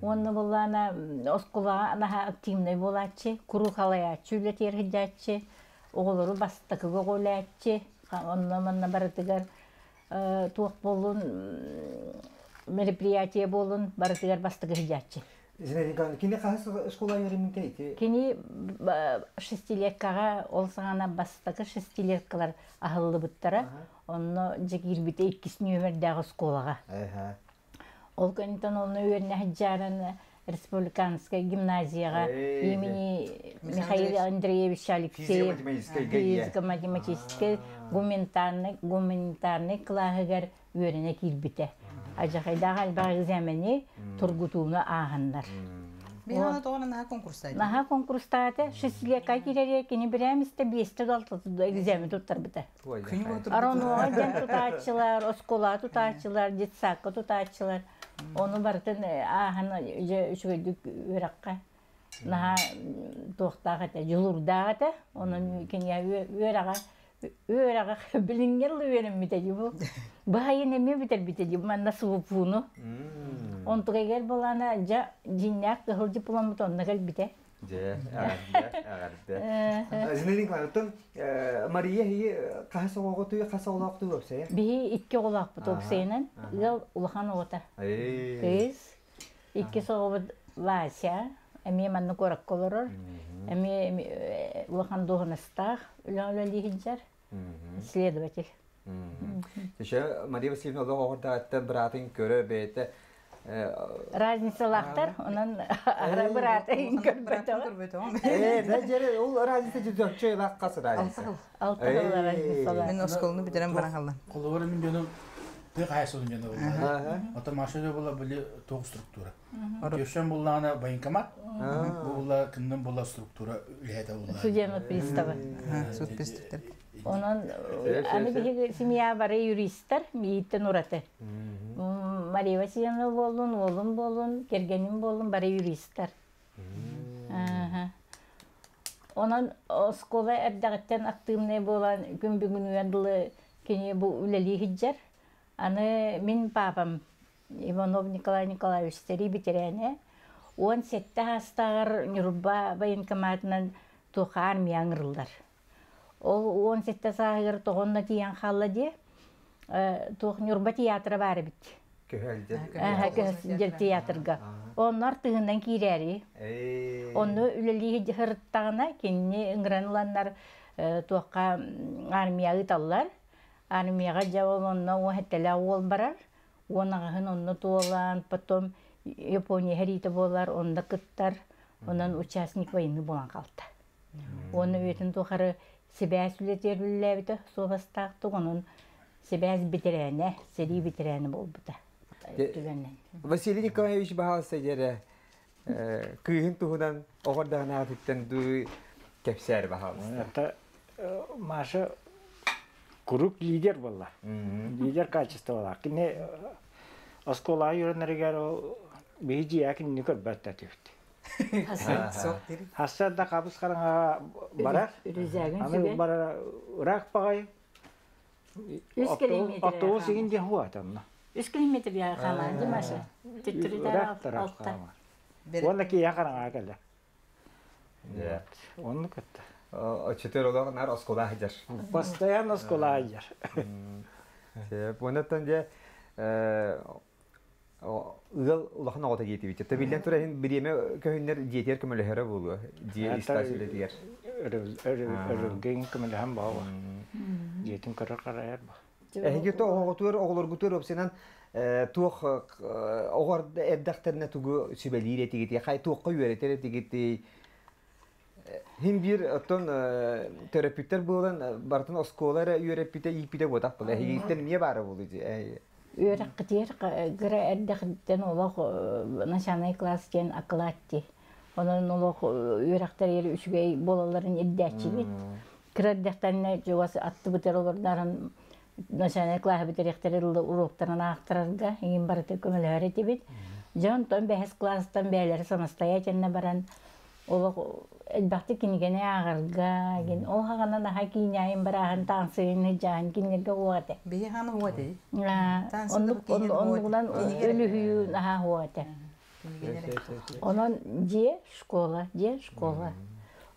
Уонна буллаана оскуолаҕа наһаа активнай буолааччы, куруук халайааччы үлэтигэр сылдьааччы, оҕолору бастакыга оҕолээччи, онно манна барытыгар туох буоллун мероприятие буоллун барытыгар бастакы сылдьааччы. Зинаида Николаевна, кини хаһыс школа үөрэммитэ ити? Кини шестилеткаҕа ол саҕана бастакы шестилеткалар аһыллыбыттара. Онно дьэ киирбитэ иккис нүөмэрдээх оскуолаҕа. Ол кэнниттэн онно үөрэнэ сылдьарын республиканскай гимназияҕа имени Михаил Андреевич Алексеев физико-математическай гуманитарнай гуманитарнай кылааһыгар үөрэнэ киирбитэ. Адьахайдаах элбэх экзамени тургутууну ааһаннар. Биһиги тоҕо наһаа конкурстаата? Наһаа конкурстаата. Шестилетка киирэрэ кини бирээмистэ биэстэ алтата экзамен туттарбыта. Аронуоҕа диэн тутааччылар, оскуола тутааччылар, детсадка тутааччылар. Ону барытын ааһан дьэ үчүгэйдик үөрэххэ наһаа туохтаах этэ, дьулуурдаах этэ. Онон кинигэ үөрэҕэ үөрэҕэ билиҥҥэ дылы үөрэммитэ дии бу. Баһайын эмиэ бүтэрбитэ дии манна СВПУну. Онтугайгар буолаана дьэ дьиҥнээх кыһыл дипломмут онно кэлбитэ. Дьэ, эҕэрдэ, эҕэрдэ. Зинаида Николаевна, оттон Мария иһи хас оҕоҕутуй, хас оҕолоохтуй уопсайа? Биһи икки оҕолоохпут уопсайынан. Ыал улахан оҕото. Кыыс. Иккис оҕобут Вася, эмиэ манна куоракка олорор. Эмиэ улахан дуоһунастаах үлэ үлэлии сылдьар. Следователь. Еще Мария Васильевна олох оҕордааттан быраатын көрө бэйэтэ Разницалаахтар, онон ара быраатын көрбөтөҕүм. Ээ, да дьere ол разница жүзөкчө ылах хас разница. Алта сыл разницалаах. Мин оскуоланы бүтэрэн баран халлам. Холобура мин дьонум тыа хаһаайыстыбатын дьоно буолла. Оттон Маша була били туох структура. Тёщам буллаҕына военкомат, бу була кынным була структура үлэһитэ буолла. Судебный приставы. Суд приставтар. Онон аны биһиги семья бары юристтар, мииттэн ураты. Мария Васильевна буоллун, уолум буоллун, кэргэним буоллун, бары юристтар. Онон оскуола эрдэҕиттэн актыыбынай буолан күн бүгүнүгэр дылы кини бу үлэлии сылдьар. Аны мин папам Иванов Николай Николаевич сэрии бэтэрээнэ 17 саастааҕар Ньурба военкоматынан туохха армия ыҥырыллар. Ол 17 сааһыгар тоҕонно тиийэн хаалла диэ туох Ньурба театра баар эбит. Көһөлдьөр театрга. Онно артыһынан киирээри. Онно үлэлии сырыттаҕына кинини ыҥыран ыланнар туохха армия ыыталлар. Армияҕа дьэ ол онно уон сэттэлээх уол барар. Уон аҕыһын онно туолан, потом Япония сэриитэ буолар, онно кыттар. Онон участник войны буолан хаалта. Уонна үйэтин тухары сибээс үлэтигэр үлэлээбитэ суобастаахтык, онон сибээс бэтэрээнэ, сэрии бэтэрээнэ буолбута. Түгэннэн. Василий Николаевич баһаалыста дьэрэ кыыһын туһунан оҕордаҕынаатыттан дуу кэпсээр баһаалыста. Это Маша куруук лидер буолла. Лидер качестволаах. Кини оскуолаҕа үөрэнэригэр ол биһи дьиэ кинини көрбөт этибит. Хасса да хабыс хараҥаҕа барар. Аны барар ыраах баҕай. Автобус игин диэн хуатанна. Үс километр хаамаан ди Маша. Ыраах хаамар. Уонна киһи хараҥаҕа кэлэ. Онну кытта. Оччотугар олох наар оскуола сылдьар. Постоянно оскуола сылдьар. Оннуттан дьэ ыал улахан оҕото диэтибит. Тэбиллэн турар иһин бириэмэ көһүннэр дьиэтигэр көмөлөһөрө буолуо. Дьиэ ис-тас үлэтигэр. Өрүлгэн көмөлөһөн баҕа. Дьиэтин көрөр харайар ба. Эһиги то оҕоҕутугар оҕолоргутугар уопсайынан туох оҕо эрдэхтэринэ тугу сүбэлиир этигитий, хай туохха үөрэтэр этигитий? Хин биир оттон төрөппүттэр буолан барытын оскуола эрэ үөрэппитэ, ииппитэ буотах буолла. Эһигиттэн эмиэ баара буолуо дии. Үөрэххитигэр кыра эрдэхиттэн олох начальный класс диэн акылаат дии. Онон олох үөрэхтэригэр үчүгэй буолалларын ирдээччибит. Кыра эрдэхтэринэ чугас аттыбытыгар олордорон начальный классы бүтэриэхтэрэ дылы уруоктарын аахтарарга иҥин барыта көмөлөһөр этибит. Дьэ онтон бэһис класстан бэйэлэрэ самостоятельно баран олох элбэхтик кинигэни ааҕарга гин ол хаҕана наһаа киинээйин барааһын таансыйын дьаһан кинилэргэ уох этэ. Биһи хаана уот эти. Оннук оннугунан өлүһүйүү наһаа уох этэ. Онон дьиэ школа, дьиэ школа.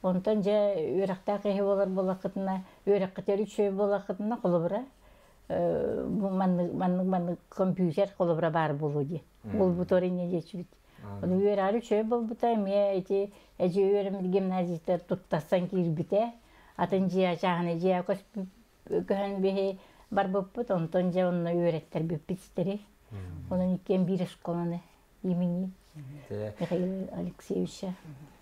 Онтон дьэ үөрэхтээх киһи буолар буоллаххытына, үөрэххитигэр үчүгэй буоллаххытына, холобура, бу маннык маннык маннык компьютер холобура баар буолуо дии. Уолбутугар инньэ диэччибит. Ону үөрэҕэр үчүгэй буолбута, эмиэ ити эдьиий үөрэммит гимназиятыгар туттарсан киирбитэ. Атын дьиэ чааһынай дьиэҕэ көһөн биһи барбыппыт, онтон дьэ онно үөрэттэрбиппит ситэри. Онон иккиэн биир оскуоланы имени Михаила Алексеевича.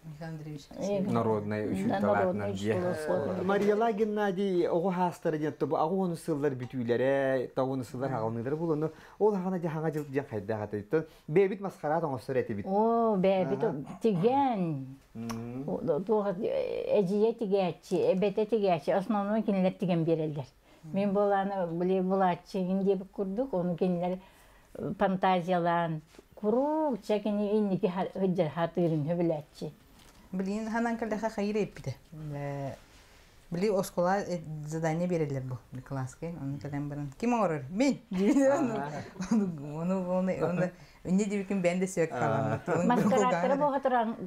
Михаил Андреевич. Народная учууталаатынан дьиэ. Марияла Геннадий оҕо хаастара диэн тобу аҕа уону сыллар бүтүүлэрэ, тоҕуну сыллар хаҕалныылара булуну ол хаҕана дьэ хаҥа дьыл диэн хайдаах этэ. Бэйэбит масхараат оҥостор этибит. Оо, бэйэбит тигэн туох эдьиийэ тигээччи, эбэтэ тигээччи, основной кинилэр тигэн биэрэллэр. Мин буолааны били булааччы диэбит курдук, ону кинилэр фантазиялаан куруук чэ кини инники сылдьар хатыырын сөбүлээччи. Билигин ханан кэллэхэ хайыр эппитэ. Били оскуола задание береллер бу класска оны кэлэн баран ким оҥорор мин ону ону ону инне дибикин бэйэн да сүөк халаммыт маскараттара буоха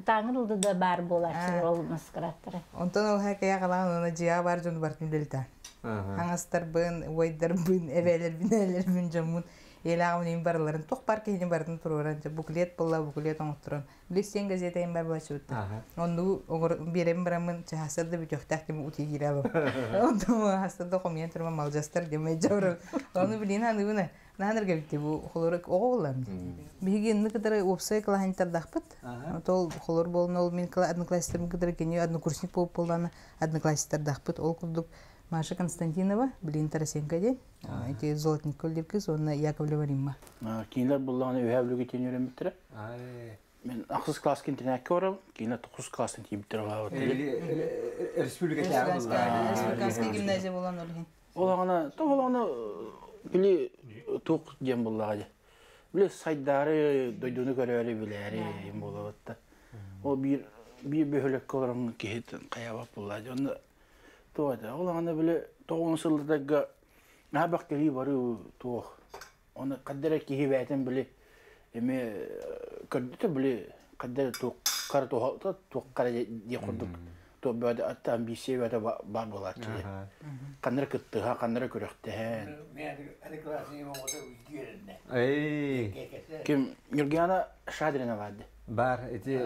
тааҥын ылды да баар буолааччы ол маскараттара онтон ол кэйэ халаан оны дьиэҕэ бар дьону бартын үлэлитэ хаҥастарбын уойдарбын эбээлэрбин эһэлэрбин дьоммун Иэлээҕим иһин барыларын туох баар киһини барытын туруоран буклет буолла буклет оҥотторон били стен газета иһин бар буолаччыбыттар оннугу биэрэбин бараммын чаһастар да бүтүөхтээх дим утуйа киирэ алым онтон хастар да хомуйан турма малдьастар дим дьабырым ону билин аныыбына наһаа эргэбитти бу холор оҕо буоллам биһиги инны кытары уопсай кылааһынтардахпыт ол холор буолан ол мин одноклассниктарым кытары кини однокурсник буолуп буоллаана одноклассниктардахпыт ол курдук Маша Константинова билин Тарасенко диэн Ити Золотников Лиркис уонна Яковлева Римма. Кинилэр буллаҕына үһээ бүлүгэ тиэн үөрэммиттэрэ. Мен ахсыс класска интэрнээккэ барабын, кинилэр тохсус класстан тиийбиттэр олаабыт. Республикатааҕы Республиканская гимназия буолан ол иһин. Ол аҕана, то ол аҕана били туох диэн буллаҕа дии. Били сайдаары дойдуну көрөөрү билээри буолабыт да. Ол биир биир бөһүөлэккэ олорон киһи хайаабат буллаа дии. Онно туох этэ, ол аҕана били тоҕуон сылларга наһаа бөх кэлии барыы туох. Оны хадда эрэ киһи бэйэтин били эми көрдүтэ били хадда эрэ туох хара туох хара диэх курдук туох бөөдө атта амбиция бөөтө баар буолааччы дии. Ханна эрэ кыттыһа, ханна эрэ күрэхтэһэн. Ким Нюргиана Шадрина баарды. Бар ити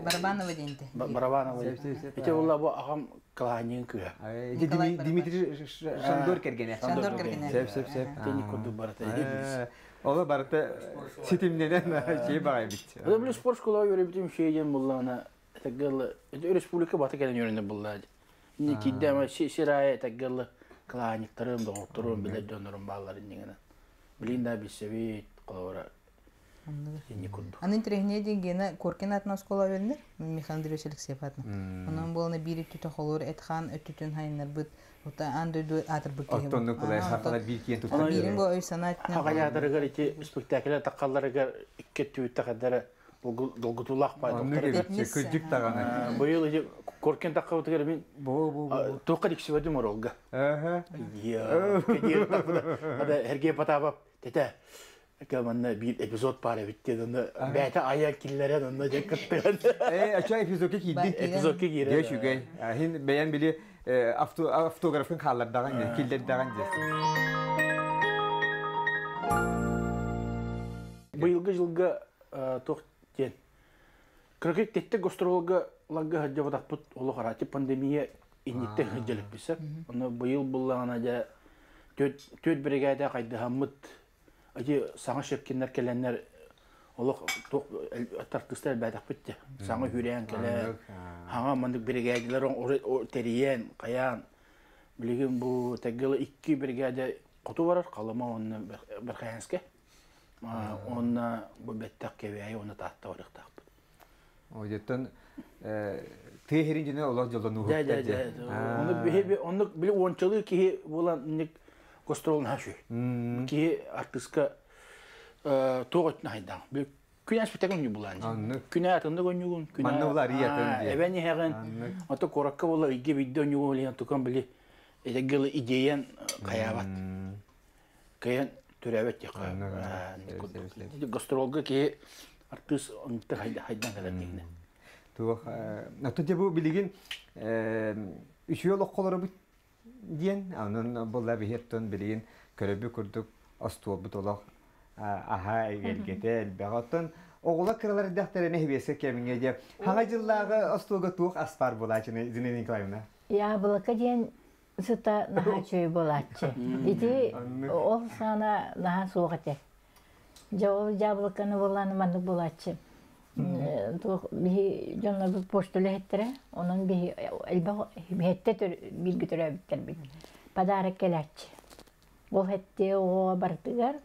Барабанова диэнте. Барабанова. Ити буолла бу аҕам кылаанньыгын кыыһа. Ити Дмитрий Шандор кэргэнэ. Шандор кэргэнэ. Сөп, сөп, сөп. Тени курдук барыта. Оло барыта ситимненен şey багайбит. Били били спорт школа үөребитим şey диэн буллаана таггал республика бата кэлэн үөрэнэ буллаа. Инни киирдэ сир аайы таггал кылаанньыктарым, доҕотторум, билэр дьоннорум бааллар иннигинэн. Билин да билсэбит, холобура Инни курдук. Аны интэриэһинэй диэн Гена Коркин аатынан оскуола үөрэнэр, Михаил Андреевич Алексеев аатынан. Онон буолана биир өттүтэ холуур эт-хаан өттүтүн хайыннарбыт, ута аан дойду аатырбыт киһи. Оттонну кулай сахалар биир киэн туттар. Биирин бу өй-санаа өттүнэн. Хаҕайаатарыгар ити спектакль таххалларыгар икки өттүбүттэ хаддара долгутуулаах бай Оннук эбит, кырдьык даҕаны. Быйыл ити Коркин таххабытыгар мин Бу бу бу. туохха диксибэтим оролга. Ада Сергей Потапов тете манна биир эпизод баар эбит диэн онно бэйэтэ айа киллэрэн онно дьэ кыттыган Э, ача эпизодка киирдин. Эпизодка киирэн. Дьэ үчүгэй. Хин бэйэн били автографын хааллардаҕын киллэрдэҕин дьэ. Быйылгы жылга туох диэн кыракый тетте гастролга ларга сылдьыбатахпыт олох араачы пандемия инниттэн сылдьалыппыт Онно быйыл буллаҕына дьэ түөрт биригээдэ хайдыһаммыт ити саҥа Щепкиннэр кэлэннэр олох туох артыыстар элбээтэхпит дии. Саҥа үүрээн кэлэн, хаҥа маннык биригээдэлэр тэрийэн, хайаан билигин бу Тэггила икки биригээдэ хоту барар, Халыма уонна Верхоянскай. Уонна бу бэттэх Кэбээйи уонна Таатта барыахтаахпыт. Одеттон тыа сирин дьоно олох дьоллонууһуктар Дьэ, дьэ, дьэ. Оннук биһи оннук били уончалыы киһи буолан инник гастролун хашы. Киһи артыска туох өттүн хайдаан. Били күнэ спектакль онньу булаан. Күнэ атыннык онньугун, күнэ Манна була арыйатын диye. Эбэн иһэҕин, ото куоракка була ыйга бидде онньугун билиэн тукан били этеггелы идеян хайаабат. Кыйан төрөөбөт диэххэ. Гастролга киһи артыыс оннуктар хайдан кэлэр диигинэ. Туох ото дьэ бу билигин үчүгэй олоххолоробут диэн онон буолла биһиэттэн билигин көрөбү курдук остуолбут олох. Аха эгэлгэтэ элбэх. Оттон оҕолор кыралар эрдэхтэринэ хибиэскэ кэмҥэ дьэ хаҥа дьыллааҕы остуолга туох ас баар буолааччыны Зинаида Николаевна? Яблоко диэн сыта наһаа үчүгэй буолааччы. Ити ол саана наһаа суох этэ. Дьэ ол яблоконы буолааны маннык буолааччы. Туох биһи дьоннорбут почта үлэһиттэрэ, онон биһи элбэх биһэттэ бииргэ төрөөбүттэрбит. Подарок кэлээччи. Ол эттиэ оҕо барытыгар,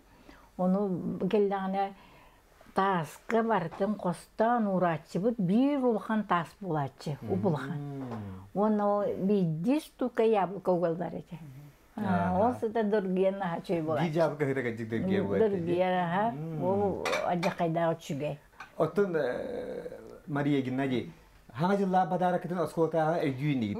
ону кэллэҕинэ тааска барытын хостоон уурааччыбыт биир улахан таас буолааччы, уп-улахан. Уонна ол биирдии штука яблоко угаллар этэ. Ол сыта доргуйан наһаа үчүгэй буолааччы. Биир дьаабыка сыта кэлдьик дөргүйэ буолааччы. Доргуйар аха, ол адьахайдаах үчүгэй. Оттон Мария Геннадий, Хаҥа дьыллаах бадааракытын оскуолатааҕы өйдүү иннигит.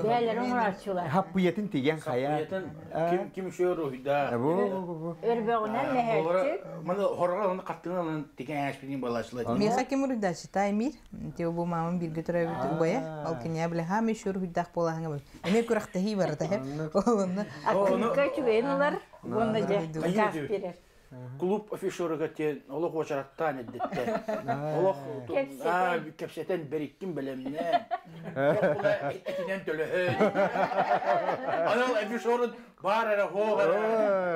Бээлэрин оҥорооччулар. Хаппыйатын тигэн хайа. Хаппыйатын ким ким үчүгэй уруһуйда. Өрбөҕүнэн мөһөөччүк. Маны хорҕо оны хаттыгын алан тигэн ээспитин балаачылар. Миэхэ ким уруйдааччы Таймир. Те бу мамам бирге төрөөбүт убайа. Ол киниэ биле хаам еще уруйдаах буолаһыңа бу. Эме күрэхтэһии барыта хеп. Олонна. Аккырыкка үчүгэйин ылар. Уонна дьэ газ берер. Клуб афишерыгар тиэн олох уочараттаан эрдэттэн. Олох кэпсэтэн бэриктин бэлэмнээн. Этинэн төлөһөн. Анал афишерын баар эрэ хоох эрэ.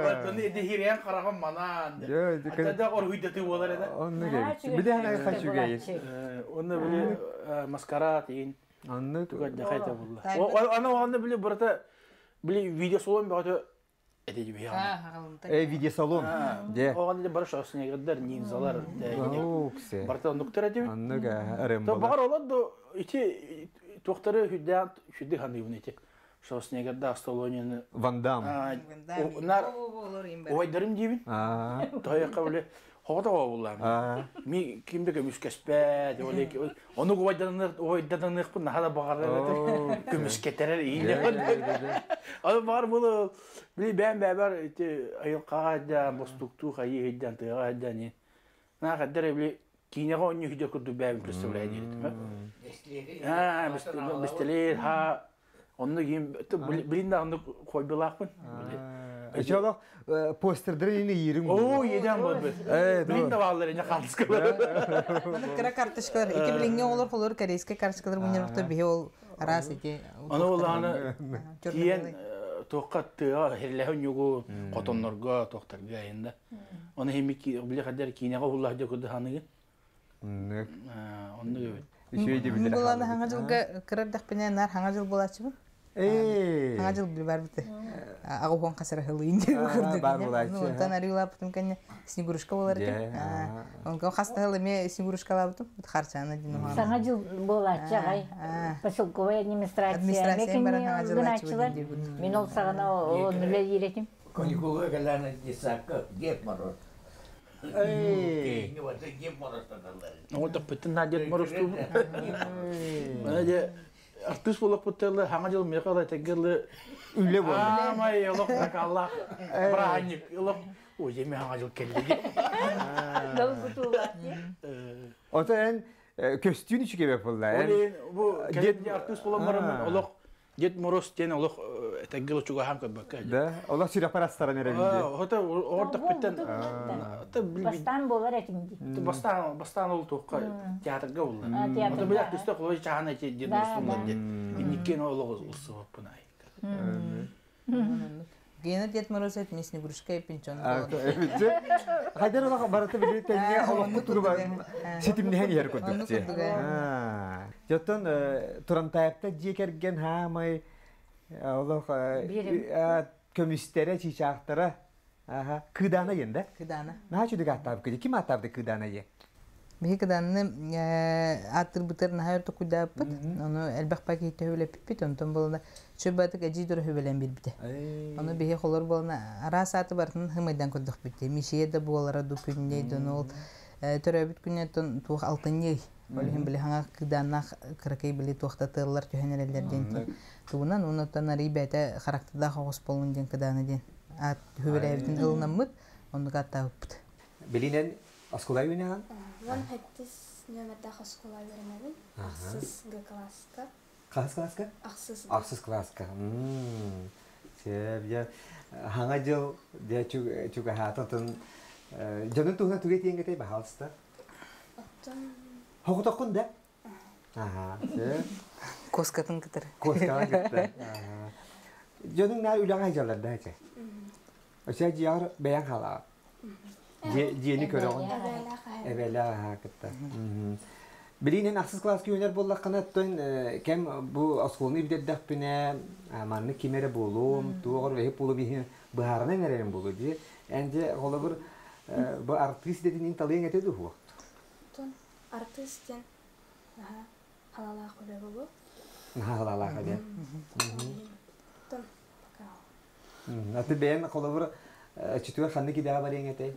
Оттон эдиһириэн хараҕым манаан. Ата оргуйдатыы буолар этэ. Оннук эбит. Билэһэн айха үчүгэй. Онно били маскарад иин. Оннук. Тугайда хайта булла. Аны онно били барыта били видеосалон бөҕөтө Э, видеосалон. Де. Оҕон бары шоснегердер, ниндзалар, барыта оннуктар этибит. Оннук РМ. Баҕар олор да ити туохтары хүддээн хүдди ханыыбын ити. Шоснегерда Астолонияны. Ван Дам. Нар Ойдарым диибин. Тойоққа биле хоҕото буллаам. Ми кимде көмүскэспэт, ону ойданыахпын наһаа да баҕарар этим. Көмүскэтэрэр иилэ. Аны баҕар була били бээн бэбэр ити айылҕаҕа айдаан, бостуктуу хайыы айдаан, тыаҕа айдаан ин. Наах эдэр били киинэҕэ оонньуу сылдьар курдук бэйэбин представляю дииритим. Аа, бистэлиир, ха, онно киин билин да оннук хойбулаахпын. Эчи олох постердары ини иирин. Оо, иеден болбут. Билин да бааллар эне хаалыскалар. Маны кыра карточкалар, ити билиҥҥи оҕолор холор корейскай карточкалар мунньар биһи ол араас ити. Аны улааны тиен туохха тыа хирлэһэ ньугу хотоннорго туохтарга айында. Оны хими били хадер киинэҕэ уллах дьэ курду ханыгы. Оннук эбит. Үчүгэй дебилер. Буланы хаҥа дьылга кырар дэхпинэ нар хаҥа жыл булааччыбын. Хаҥа жыл билбар бите. Аҕа уон хасара хылыйын диэн курдук. Бар булааччы. Онтон арыылааппытым кэннэ снегурушка болар этим. Онко хастахыл эме снегурушкалаабытым. Харчаана дин уһаан. Саҥа жыл буолааччы аҕай. Поселковая администрация. Администрация баран хаҥа жылааччыбын диир. Мин ол саҕана ол үлэлиир этим. Каникулга кэлээн детсадка Дед Мороз. Оҕо на Дед Мороз туу. Аны артыыс буолуохпутталла хаҥа дьыл миэхэ ала теггеллы үлэ буолла. Аамай олох такаллах браанник олох ой эми хаҥа дьыл кэллиги. Ото эн көстүүн үчүгэй буолла. Ол бу кэлин артыыс буолан бараммын олох Дед Мороз диэн олох этэггил учугаһаан көрбөккө. Да, олох сүрэхпэр астаран эрэ билди. Хото оҕортохпүттэн Бастаан буолар этим ди. Бастаан бастаан ол туохха театрга булла. Ото билэр түстэ холой чаһан эти Дед Мороз булла диэн. Инниккен олох улсубаппын ай. Гена Дед Мороз это не Снегурочка и Пинчон. Хайдар олох барыта били тэҥҥэ олохпут туруга ситимнэһэн иһэр курдук. Жоттон Турантаевта дьиэ кэргэн хаамай олох көмүстэрэ, чыычаахтара Кыдаана диэн да? Кыдаана. Наһаа чүдүк ааттаабыт Ким ааттаабыт Кыдаана диэн? Биһи кыдаанны ааттырбытыр наһаа өр токуйдааппыт. Ону элбэх пакетте хүлэппиппит. Онтон буолана чөббатык эдьиий дөрө хүбэлэн биэрбитэ. Ону биһи холор буолана араас ааты барытын хымайдан көрдөхпүт. Мишия да буолара ду күнней дон ол төрөөбүт күннэттэн туох алтынньый. Ол иһин били хаҥа кыдааннаах кыракый били туохта тыаллар түһэн эрэллэр диэн тугунан оннуттан арый бэйэтэ характардаах оҕус болун диэн кыдаана диэн аат хүбэлээбитин ылынаммыт оннук ааттаабыппыт. Билинэн оскуола үөнэҕин? Вон хэттис нөмердаах оскуола үөрэнэбин. Ахсыс Г класска. Хас класска? Ахсыс. Ахсыс класска. Сөп, дьэ хаҥа дьыл дьэ чугаһаататын Дьонун туһунан тугу этиэҥ этэй, баһаалыста? Оттон Хохотоххун да? Аха, сөп. Коскатын кытары. Коскаҕа кытта. Дьонуҥ наар үлэҕэ сылдьаллар да этэ? Өсө дьиэҕэр бэйэҥ хаалаҕын. Дьиэни көрөҕүн. Эбээлээх аһа. Эбээлээх аһа кытта. Билигин ахсыс кылааска үөрэнэр буоллаххына, оттон кэм бу оскуоланы бүтэрдэхпинэ, маннык ким эрэ буолуом, туох эрэ үлэһит буолуом иһин быһаарынан эрэрим буолуо дии. Эн дьэ, холобур, бу артыыс идэтин талыаҥ этэ дуо? Оттон артыыс диэн наһаа халалаах үлэ буолуо. Наһаа халалаах үлэ. Оттон пока Аты бэйэм холобур чүтүгэр ханнык идэҕэ барыаҥ этэй?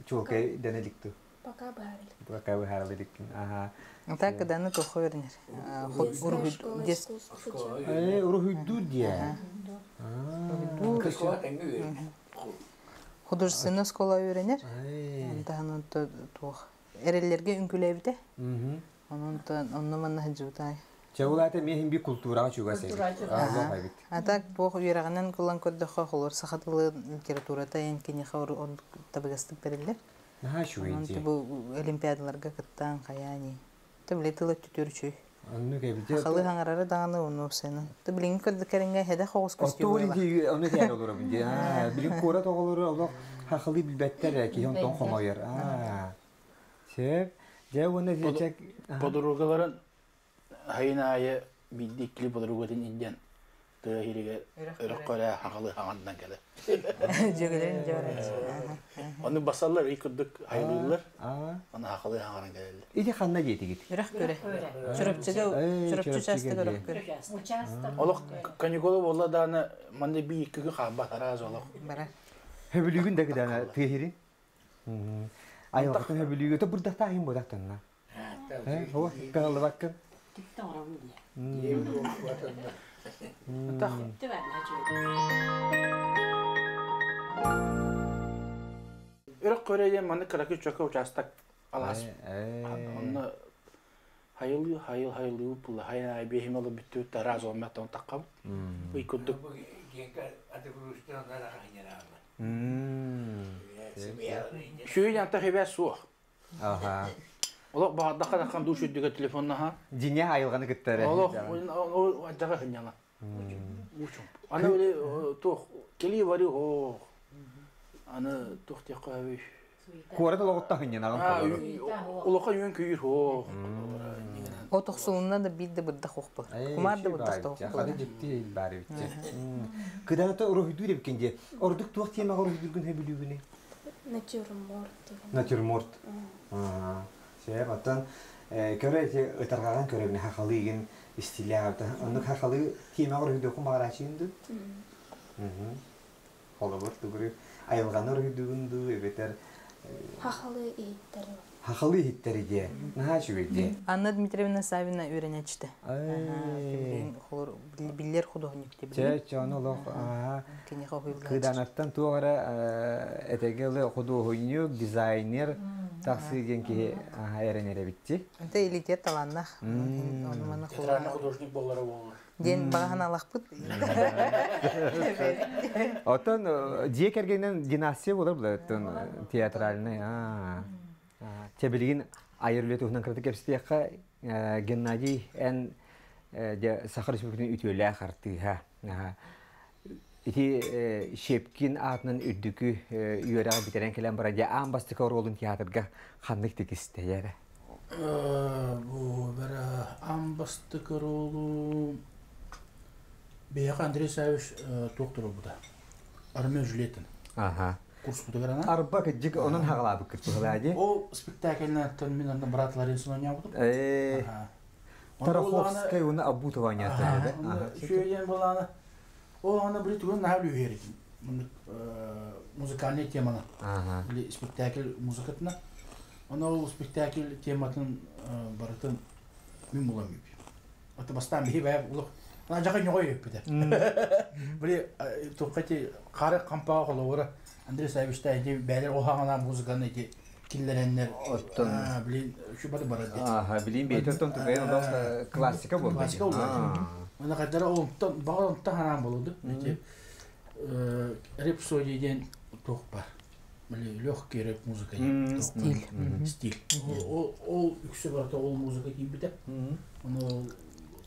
Чуолкай дэнэ иликту. Пока быһаар илик. Пока быһаар иликкин. Аха. Так кыданы тохо өрүнэр. Уруһуйдуур диэ. Художественная школа үйренер. Онтаһан туох эрэллэргэ үҥкүлээбитэ. Онон онно манна сылдьыбытай. Чэ ол аата миэхин би култуураҕа чугас эбит. А так туох үөрэҕинэн кылан көрдөххө холор саха тылы литературата эн киниэхэ табыгастык бэриллэр. Наһаа үчүгэй Онон дии. бу олимпиадаларга кыттаан хайаани. Ты били тыл өттүтүөр үчүгэй. Оннук эбит. Халы хаҥарары даҕаны ону сенен. Ты билиҥҥи көрдө кэриҥэ хэдэ хоҕус Отту көстүү буолла. Ону тиэр олоробун дии. Билин куорат оҕолору олох хахылыы билбэттэр киһи онтон хомойор. Сөп. Дьэ уонна чек Подругаларын хайын аайы биирдии иккили подругатын илдьэн тыа иһиригэр өрөх көрө хахалы хаҥандан кэлэ. Дьөгөлөрүн дьөрөч. Ону басаллар ый курдук хайылыыллар. Аны хахалы хаҥаран кэлэллэр. Ити ханна диэтигит? Үрэх көрө. Чурапчыга Чурапчы участок үрэх көрө. Олох каникула буолла дааны манна бии икки күн хаалбат араас олох. Бара. Хөбүлүүгүн да кыдаана тыа иһирин. Айылҕатын хөбүлүүгү то бурдахтааһын буодахтанна. О, кыһаллыбаккын. Үрэх көрө диэн манна кыракый чөкө участок алаас. Онно хайылыы хайыл хайылыы була хайын ай биэһим оло бүттүбүт араас олматтан таққабыт. Ый курдук. Сүүн anta хебе суох. Аха. Олох баҕардахха даххан душ үрдүгэ телефоннаха. Дьиҥэ айылҕаны кыттары. Олох ажаға хынньана. Учум. Аны өле туох кели вари хо. Аны туох тиэххэ хөбүй. Куорат олоҕутта хынньанаҕын холору. Улахан үйөн күйүр хо. О тохсулунна да биир да бырдах охпу. Кумар да бырдах да охпу. Хады дьикти баар эбитчи. Кыданата уруһуйдуур эбиккин дии. Ордук туох тиэмэҕэ уруһуйдуургун хөбүлүүгүнүй? Натюрморт деген. Натюрморт. Сөп, оттон көрө ити ытарҕаҕын көрөбүн хахалыыгын истилээх. Оннук хахалыы тиэмэҕэ уруһуйдуоххун баҕарааччыгын дуу? Холобур, тугу айылҕаны уруһуйдуугун дуу, эбэтэр Хахалы иһиттери. Хахалы иһиттери диэ. Наһаа үчүгэй диэ. Анна Дмитриевна Савина үөрэнээччитэ. Биллэр художник Чэ, чону олох Киниэхэ уһуйуллааччы. Кыданаттан туох эрэ этэгэ ылы худуоһунньук, дизайнер тахсыы диэн киһи эрэнэр эбитти. Ante илитиэр талааннаах. Ону маны Театральный художник боллара боллар. Диэн баҕаһын алахпыт. Оттон дьиэ кэргэнинэн династия буолар була оттон театральный. Чэ билигин айар үлэ туһунан кыратык кэпсэтиэххэ Геннадий эн Саха Республикатын үтүөлээх артыыһа. Ити Щепкин аатынан үрдүкү үөрэҕи бүтэрэн кэлэн баран дьэ аан бастакы оруолун театрга ханнык тикистэйэр? Бу бара аан бастакы оруолу биһиэхэ Андрей Савич туох туруорбута? Ромео Джульеттаны. Аха. Курспутугар ана. Арба кыдьык онон хаҕалаабыккыт быһылаа дии. Ол спектакльнаттан мин анна брат Ларисун оонньообутум. Тараховскай уонна Абутова оонньоотторо. Үчүгэйдиэн буолаана. Ол аны били тугун наһаа үлүһүөр этим. Музыкальный теманы. Били спектакль музыкатына. Оны ол спектакль тематын барытын мин булам үп. Аты бастаан биһи бэйэ улах Ана жака ньоҕой өппүтэ. Били туххати хары кампаға холовора Андрей Савичта эти бээлер оһаҥана музыканы эти киллэрэннер Оттон билин үчү бары барар дит. Аха, билин бэйэтэ оттон тугайын олох классика буолла. Классика буолла. Ана кадара онтон баҕар онтон ханаан болуду. Эти рапсодия диэн туох бар. Били легкий рэп музыка Стиль. Стиль. Ол үксэ барыта ол музыка киирбитэ. Ону ол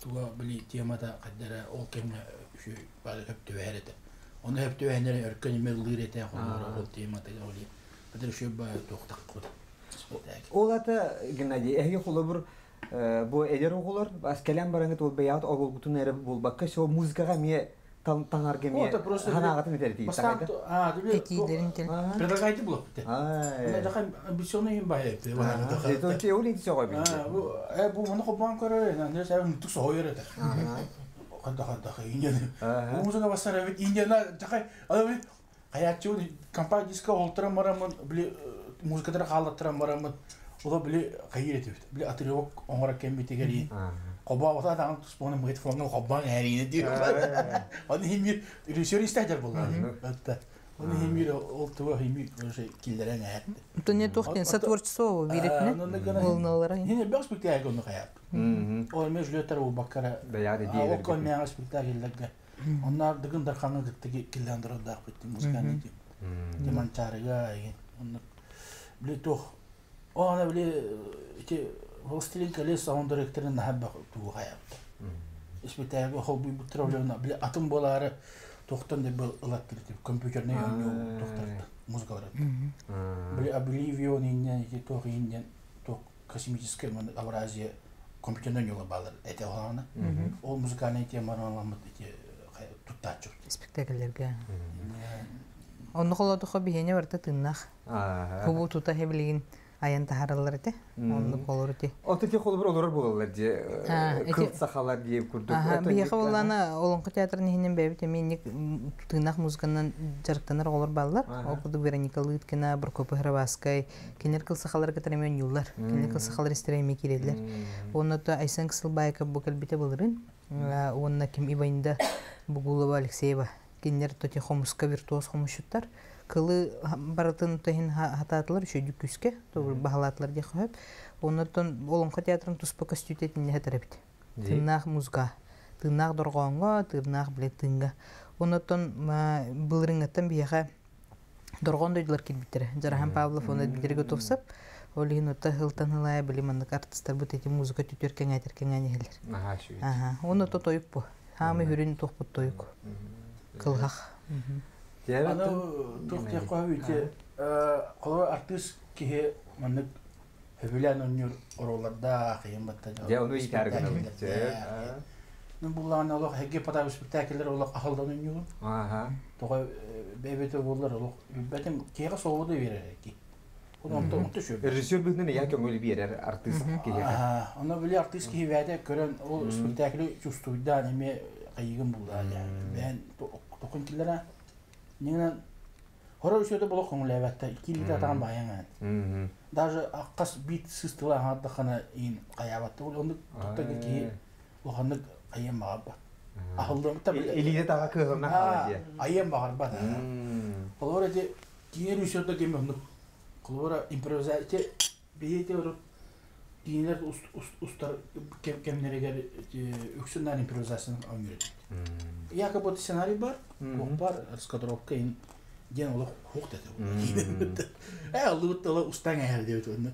туга били темата хайдара ол кэмҥэ үчүгэй бары хөп түбэһэр этэ. Ону хөп түбэһэннэр өркөн имэ ыллыыр этэ холобура ол темата ол бэтэр үчүгэй баайы туохтахпыт. Ол ата Геннадий, эһиги холобур бу эдэр оҕолор бас кэлэн бараҥыт ол бэйэҕит оҕолгутун эрэ буолбакка все музыкаҕа эмиэ таҥарга эмиэ ханаҕатын этэритии Этиилэрин кэл. Предлагайте блок. Даха амбиционный им бай. Бу бу маны хоббан көрөр, нэ сәбин тук соһойор этэ. Хадда хадда индиана. Бу музыка бассар бит индиана даха аны хаяччы компания диска олтыран барамын били музыкатара хааллаттыран барамын ола били хайыр этибит. Били отрывок оҥоро кэмбитигер Хобба ота даҕан туспуна магнитофоҥҥа хоббаан эһэриини диир. Оны химир режиссер истәдер булла. Оны химир ол туга химир уже киллерен эһэтти. Туне тухтен сотворчество биретне. Волналара. Хине бәк спектакль оны хаяп. Ол мен Жюльеттер бу баккара. Ол кон мен спектакльләргә. Оннар дыгын дархаңы гыттыги килләндерә битти музыканы ди. Диманчарыга онны били тух. Оны били ити Властелин колец саунд-директорын наһаа тугу хайапта. Испитээги холбуй буттар били атын буолаары туохтан да был ылаттыр тип компьютерный оонньуу туохтарта музыкалар. Били Oblivion иннен ити туох иннен туох космическая Авразия компьютерный оонньуулар баалар эте оһаана. Ол музыкальный теманы ити туттааччы. Спектакльлерге. Онно холодухо биһине барта тыннах. Хубу тута хебилигин аян таһараллар эте. Оннук болор эте. Ото те холобур олорор буолаллар дии. Кыл сахалар дии курдук. Биһиэхэ буоллаана Олоҥхо театрын иһинэн бэйэбит эмиэ инник тыынах музыканан дьарыктанар оҕолор бааллар. Ол курдук Вероника Лыткина, Прокопий Храбаскай, кинилэр кыл сахалары кытары эмиэ оонньууллар. Кинилэр кыл сахалар истэрэ эмиэ киирэллэр. Уонна то Айсен Кысылбаайкап бу кэлбитэ былырыын. Уонна ким Иваинда Бугулова Алексеева кинилэр тоти хомуска виртуоз хомусчуттар. Кылы барытын тыһын хатаатылар үчүгэй күүскэ баһалаатылар диэх сөп. Оннортон Олоҥхо театрын туспа көстүүтэ итиннэ хатар эбит. Тыыннаах музыка, тыыннаах дорҕооҥҥо, тыыннаах биле тыынга. Оннортон былырыҥҥаттан биһиэхэ дорҕоон дойдулар киирбиттэрэ. Жарахан Павлов уонна Дмитрий Готовцев. Ол иһин отта сылтан ылая били маннык артистарбыт эти музыка түтүөр кэҥээтэр кэҥээн иһэллэр. Аха. Уонна то тойук бу. Хаамы хүрүн туохпут тойук. Кылһах. Аны туох диэх ити холобур артыыс киһи маннык хөбүлээн оонньуур оруоллардаах иһин батта. Дьэ ону иитээр гынабын. Ну буллаҕына олох эһиги потап спектакльлэр олох аһылдан оонньуубун. Тоҕо бэйбэтэ буоллар олох билбэтим киһиэхэ свобода биэрэр ки. Режиссер быһыытынан эйиэхэ көҥүл биэрэр артыыс киһиэхэ. Онно били артыыс киһи бэйэтэ көрөн ол спектаклы чувствуйдаан эмиэ хайыгын буллаа бэйэн токун киллэрэ. Нигинен хоро үсөтө боло көҥүлээбэттэ киилите атаҕын баайаҥаан. Даже аккас бит сыстыла аҥардаххана иин хайаабатта ол оннук тутта киһи улаханнык айыан баҕарбат. Аһыллыбыта Илиитэ таҕа кыһылна хаала дии. Айыан баҕарбат. Холобур ити киинэ режиссерда ким оннук. Холобура импровизация биһиэти урут киинэлэр устар кэмнэригэр үксүн наан импровизацияны оонньуур этибит. Якобы сценарий бар, туох бар, раскадровка ин диэн олох хук дэтэ. Э аллыбыт тыла устаң эһэр диэбит онно.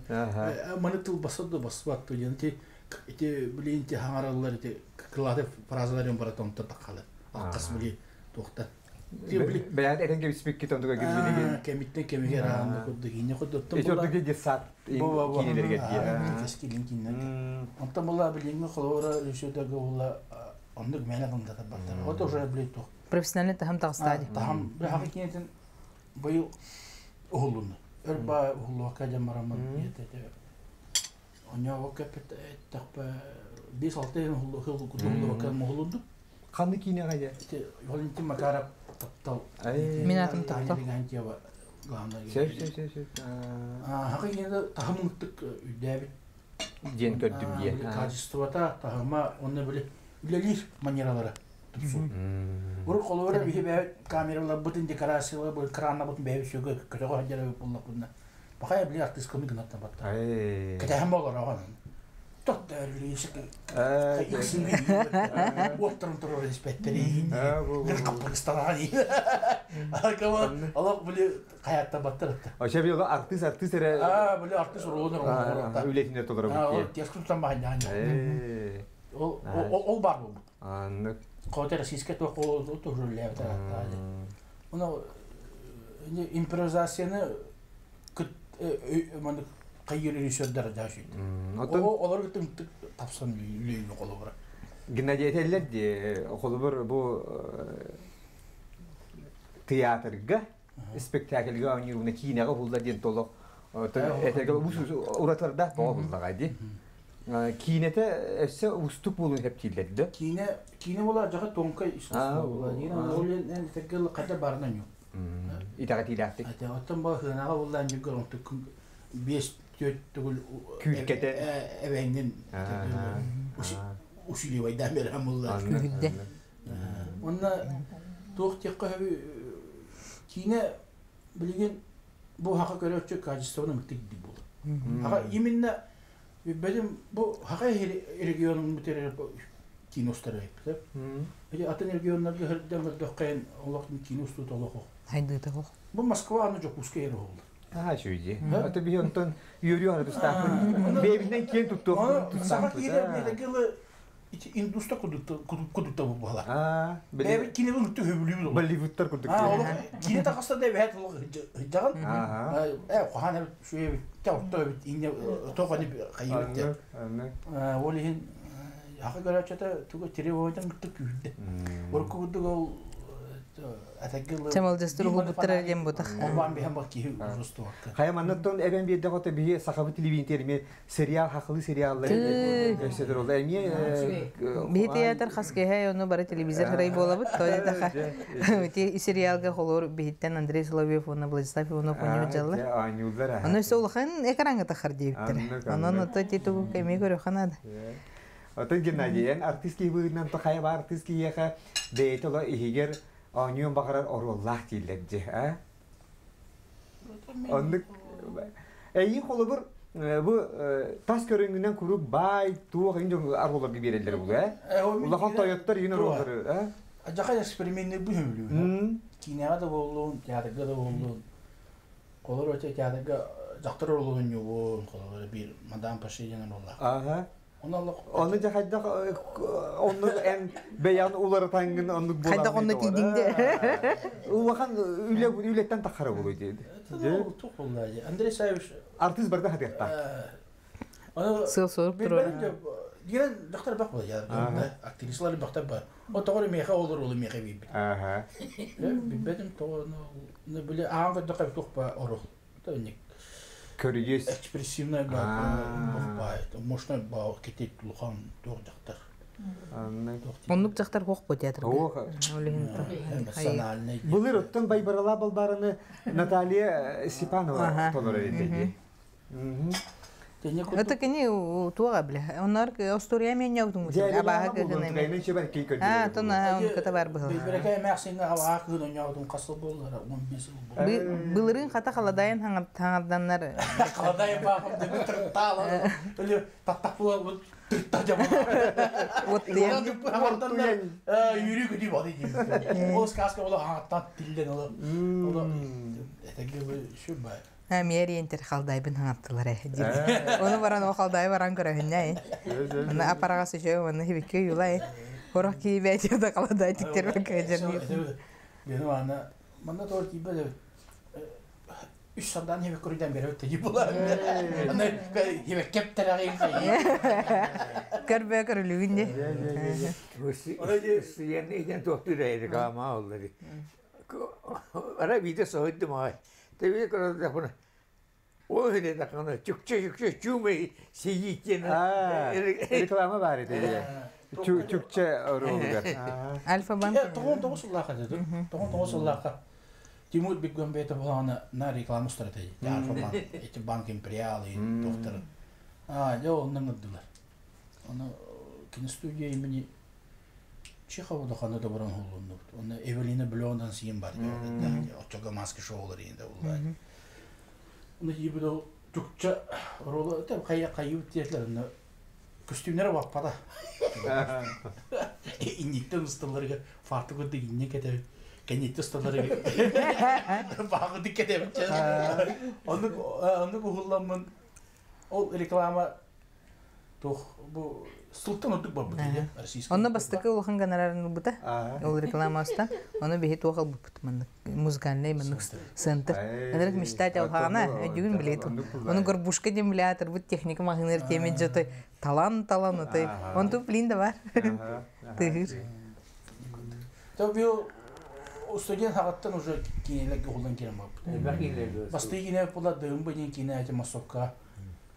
Маны тыл басса да баспат диэн ити ити билин ити хаҥараллар ити крылатый фразаларын барата онтон таххалы. Аккас били туохтан. Бэйэт этэн кэбиспиккит онтуга кирбилигин. Кэмиттэн кэмигэр аанна курдук инне курдук. Ити ордук детсад киинелерге дии. Кэскилин кинилерге. Онтон була билиҥҥи холобура режиссердарга була оннук мээнэ гындата баттар. Вот уже били туох. Профессиональный таһым таҕыстаа дии. Таһым били кинетин быйыл уһуллунна. Өр баа уһуллуохка дьэн бараммын Онньообок кэппит эттэхпэ 5-6 уһуллубакка уһулунду. Ханны киинэҕэ дьэ? Ити Валентин Макаров таптал. Мин атым таптал. Легантьева главная. Сөп сөп сөп сөп. Хакы кинеде таһымыттык үрдээбит. Диэн көрдүм диэн. Качествота таһыма онно били үлэлиир манералара тупсу. Урут холобура биһи бэйэбит камераларбытын декорациялар краннабытын бэйэбит сүгэ көтөҕө сылдьар буоллахпытына бахай били артыысканы гынаттан батта. Кэтэһэн болор оҕон. Тот да өрүлүйсик уоттарын турар испэттери. Гыр каппырысталаҕа. Алак били хаятта баттар. Ошо би артист артист эре. Аа, били артист ролун оҥорор. Үлэтинер толору бу. Тескун тамбаһан. Ол ол бар бу. Аннык. Коте российская то тоже левта. Оно импровизацияны кыт маны кайыр режиссердер жашыйт. Олар кытын тапсан лүйүнү колобура. Геннадий этеллер ди холобур бу театрга спектакльга ойнууна киинеге булла диэн толох этеге уратарда тоҕо буллаҕа ди. Киинете өссө устук булун хептииллерди. Киине киине була жака тонкай искусство була. Киине ол эн теккел ката барынан yok. Итаҕатиилаахтик. Ате оттон ба хынаға булла жүгөр онтук 5 4 түгүл Күүркете. Эбеңин усиливайдан берем булла. Күһүдде. Онна туох текка хөбү киине билген бу хака көрөчү качествоны мыктык ди бул. Хака именно бедим бу хака регионун бүтерер киностар айып. Эти атын регионнарга хырдан көрдөккән Аллаһның киносту толох. Хайдыта хох. Бу Москва аны жок узкая ери болду. Аха шүйди. Ата би онтон үйөрү аны тустаахпын. Бэбинен киэн туттуох Аны саха киирер дегеле ити индуста кудукта кудукта бу бала. Аа, Бэби кине бу төһөбүлү бу. Болливудтар курдук. А, ол кине такаста да бэт ол жаган. Э, кохана шуе тәүтө бит инне тоханы кайыбыт. Ол иһин хака көрөчөтө тугу тревойдан кытты күүрдэ. Орку кудук ол атагыл Чамалдастыр угубуттар диэн бутах. Олбан биһэн бак киһи ужасту акка. Хайа маннаттон эбен бирде гота бии сахабы телевизор сериал хакылы сериаллар өсөдөр ол эми Биһи театр хаскеһэ ону бары телевизор хырай буолабыт. Тоя таха. Ти сериалга холор биһиттен Андрей Соловьев уонна Владислав Иванов оонньуу дьаллар. Ааньуулар. Ону өссө улахан экраҥҥа тахар диэбиттэр. Аннык, Онон аннык. ото ти тугу кэми көрүөххэ наада. Отон Геннадий, эн артист киһи то хайа бар артист киһиэхэ бэйэтэ ола иһигэр оонньуон баҕарар оруоллаах дииллэр дьи, а? Оннук эйин холобур бу тас көрүҥүнэн куруук баай туох иҥ дьон оруолларга биэрэллэр булу, э? Улахан тойоттор иин оруоллары, э? Жака экспериментни бүһүмлүү. Кинега да боллун, театрга да боллун. Колор өтө театрга жактыр оруолун юбун, колор бир мадам Пашидин оруолла. Аха. Оны аллах Оны жахайдах онну эн бэйан уларытангын оннук буолан. Хайдах онно тиийдиҥ Улахан үлэ үлэттэн тахара болу диэди. Тух болла. Андрей Саевич Артист барда хатыахта. Оны Сыл соруп турар. Дигән доктор бак була я. Актрисалар доктор бар. О тогыр меха олор олы меха бибит. Аха. Бибетим тогыр ну биле аң доктор тух ба орол. То ник Көрүгүс. экспрессивный ба ба мощный ба кетет улхан тух жактар. Оннук жактар хох бу театрга. Ох. Эмоциональный. Булыр оттон байбарала балбараны Наталья Степанова толор эдеди. Это кини туага биле. Оннар история мен яудун бу. Абаха гына. А, тона он ката бар быһыл. Бирәкәй мәхсинге абаха кыдын яудун касыл боллар 15 жыл бу. Былырын хата халадайын хаңарданнар. Халадайын бахым деп тыртала. Эле таттак була тырта жабы. Вот Хаңарданнар юри күди бады дейм. Ол сказка була хаңаттан тилден ола. Ола этеге шу ба. Мериентер халдайбын хаңаттылар э. Оны баран о халдай баран көрөһүннэ. Оны апарага сөжө, оны хибикке юлай. Хорох кийбэ да халадай тиктер бакы Бени ана манда тор кийбе үч сандан хебек көрүдөн бере өттө була. Аны хебек кептер агын. Көрбө көрүлүгүнде. Сиен иден тоқтыр әйді қама олды. Ара виде сойды май. Тебе көрді бұны. О хеде тақаны чүкче чүкче чүмей сейитен. Реклама бар edi. Чүкче оруолугар. Альфа банк. 99 сыллаха деди. 99 сыллаха. Тимур Бекмамбетов буланы на реклама стратегия. Альфа банк, эти банк империал и доктор. А, я оннан гыдылар. Оны киностудия имени Чехова да ханы да баран холунду. Оны Эвелина Блондан сиен бар. Очога маски шоулар инде улар. Оны ибидо чукча ролы там кая кайып тиетлер. Костюмнер бар пада. Инниктен усталарга фарты көдө инне кете. Кэнниттэ усталары бааҕы диккетебитче. Оннук оннук уһулламмын ол реклама туох бу сылтан ордук барбыт российский. Онно бастакы улахан гонорарын ылбыта. Ол рекламастан. Ону биһи туох ылбыппыт маннык музыкальный маннык центр. Ынырык мечтать алхаана өйдүгүн билет. Ону горбушка диэн билээтырбыт техника маһыныр теме жотой талан талан отой. Онту блин да бар. Тыһыр. То бил студент хагаттан уже кинелерге уһулан кирен барбыт. Бастыы кине була дыым бу диэн кине эти массовка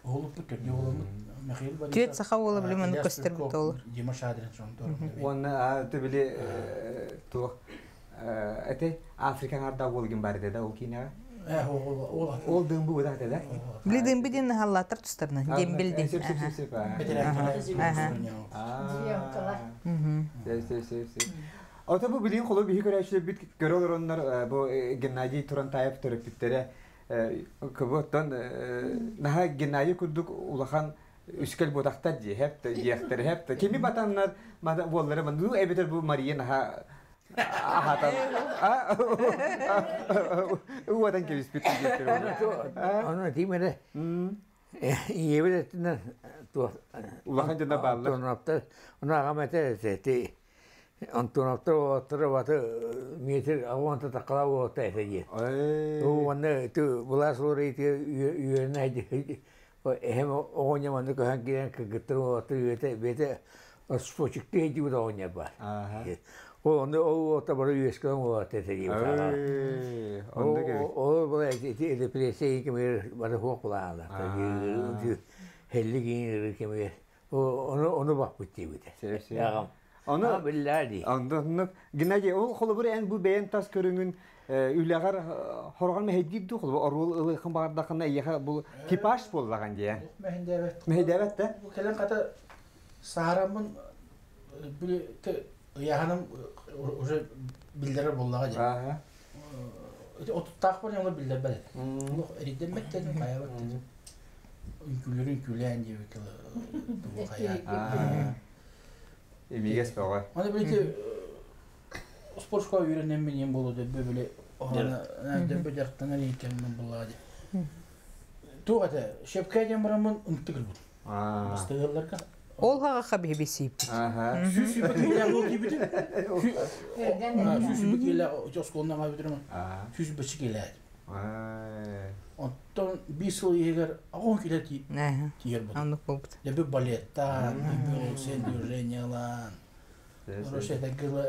уһулуппут төрдү уһуламмыт Михаил Борисов. Түөт саха уола били маннык көстөр бит олор. Дима Шадрин сонтор. Уонна били туох эти Африкан арда уолгин бар да ол кинеҕэ. Ол дыым бу быта да. Били дыым бу диэн халлааттар тустарына дембел диэн. Сөп сөп сөп. Сөп сөп сөп сөп. Ото бу билин холу биһи көрөөчүлөрбүт көрө олороннор бу Геннадий Турантаев төрөппүттэрэ кыбыттан наһаа Геннадий курдук улахан үскэл буотахтар дии хеп диэхтэр хеп кими батаннар буоллары ну эбэтэр бу Мария наһаа ахатан уотан кэбиспит диэхтэр Ону тимере ийэбит өттүнэн улахан дьонно бааллар. Антоновтар, ону аҕам этэр этэ, Антоновтар уолаттара баты метр агуанта таккала уолатта этэ диэн. Уонна былаас олор үөрэнэ эһэм оҕонньор манна көһөн киирэн кыргыттар уолаттар үөтэ бэйэтэ спочикты иһдибит оҕонньор бар. Ол онно ол уолаттар бары үөскэн уолаттар этэ диэбит. Ол була ити репрессия кэмигэр бары хуох булаалар. Хелли киин кэмигэр ону ону баппыт диэбитэ. Аҕам. Ону биллээ дии. Онно Геннадий, ол холобур эн бу бэйэн тас көрүҥүн үлэҕэр хороҕор мэһэйдиир дуу холобур оруол ылыахын баҕардаххына эйиэхэ бу типаж буоллаҕын дии. Мэһэйдээбэт. Мэһэйдээбэт да? Бу кэлэн хата саараммын били ыйааһыным уже биллэрэр буоллаҕа дии. Отуттаахпар ону биллэрбэт этэ. Олох эрийдэммэт дедим, хайабат дедим. Үҥкүүлэрин үҥкүүлээн диэбит тугу хайаа. Эмигэс бөҕө. Аны били спорт школа үөрэнэммин иэн буолуо дөббө били дөббө дьарыктанар ииккэммин буллаа ди. Туох этэ, шепкэ диэн бараммын ынты кырбыт. Бастыгылларга. Ол хаҕаха биһи бисииппит. Сүүс сүүрбэ киилээх буол диэбитим. 120 киилээх оскуоланан аҕабытым. 105 киилээх. Оттон биир сыл иһигэр 10 кило тиийэр буолбут. Оннук буолбут. Дөбү балеттаан, дөбү сен движениялаан. Короче, это было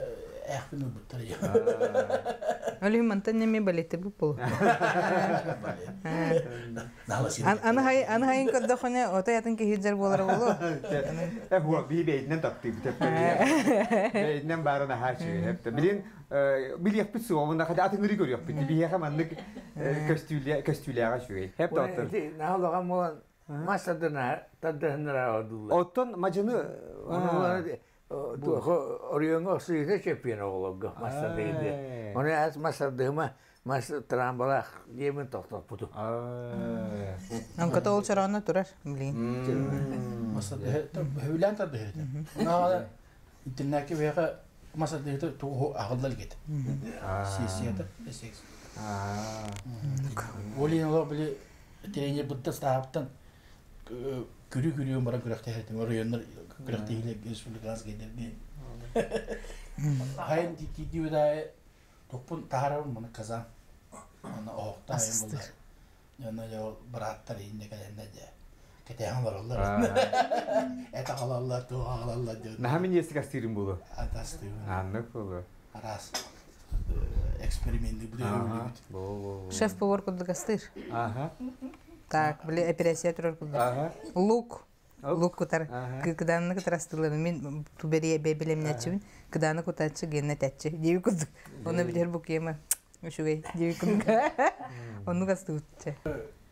ээхпин ылбыттар. Өлүм мантан неме балетты бу болу. Аны хай аны хайын көрдөхүнэ отой атын киһи дьэр буолар болу. Э хуа би бэйдинен таптыыбыт бэйдинен баарын аһаа үчүгэй. Билин билиэхпит суоҕун хата атын ыры көрүөхпүт. Биһиэхэ маннык көстүүлээҕэ үчүгэй. Хеп доктор. Наһалаҕам буолан мас тардыһыннара одулла. Оттон мадьыны Оройуоҥҥа охсуйута чемпион оҕолорго мас тардыһыы. Ону ас мас тардыһыма мас трамбалаах диэмин тохтоппутум. Онкото ол чороонно турар, блин. Мас тардыһы, тардыһы. Наада интернетке бэйэхэ мас тардыһыта тугу аҕыллар кет. Сессията, сессия. Олин олох били тренер бытта стааптан күрүү-күрүү баран күрэхтэһэтим. Оройуоннар күрэхтэһиилэр республиканский дерби. Хайын тиийдибит тохпун таһарабын маны казан. Аны оһохто айын булар. Яна жол бырааттар иһинде кэлэннэ дьэ. Кэтэһэн олороллор. Эт аҕалаллар, туох аҕалаллар диэн. Наһаа миниэстик астыырын буолу. Атастыыбын. Аннык буолу. Араас эксперименти бүтэһик. Шеф повар курдук астыыр. Аха. Так, били операция турар курдук. Лук. Лук кутар. Кыдааны кутар астыыларын мин туберия бэбилэмнээччибин. Кыдааны кутааччы генне тэтчи. Диэби курдук. Оны билер бу кема. Үчүгэй диэби курдук. Оннук астыыбытча.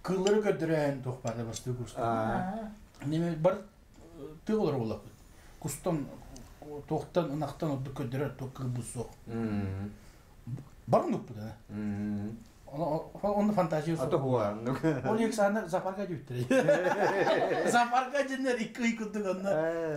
Кыллары көрдөрөн туох баада бастыы курста. Неме бар тыылар болапыт. Кустан туохтан ынахтан ордук көрдөрөр туох кылбыс суох. Барын укпут ана. Оны фантазия Ато хуа. Ол ексаны зоопарка диэбиттэр. Зоопарка дьиннер икки ый курдук онно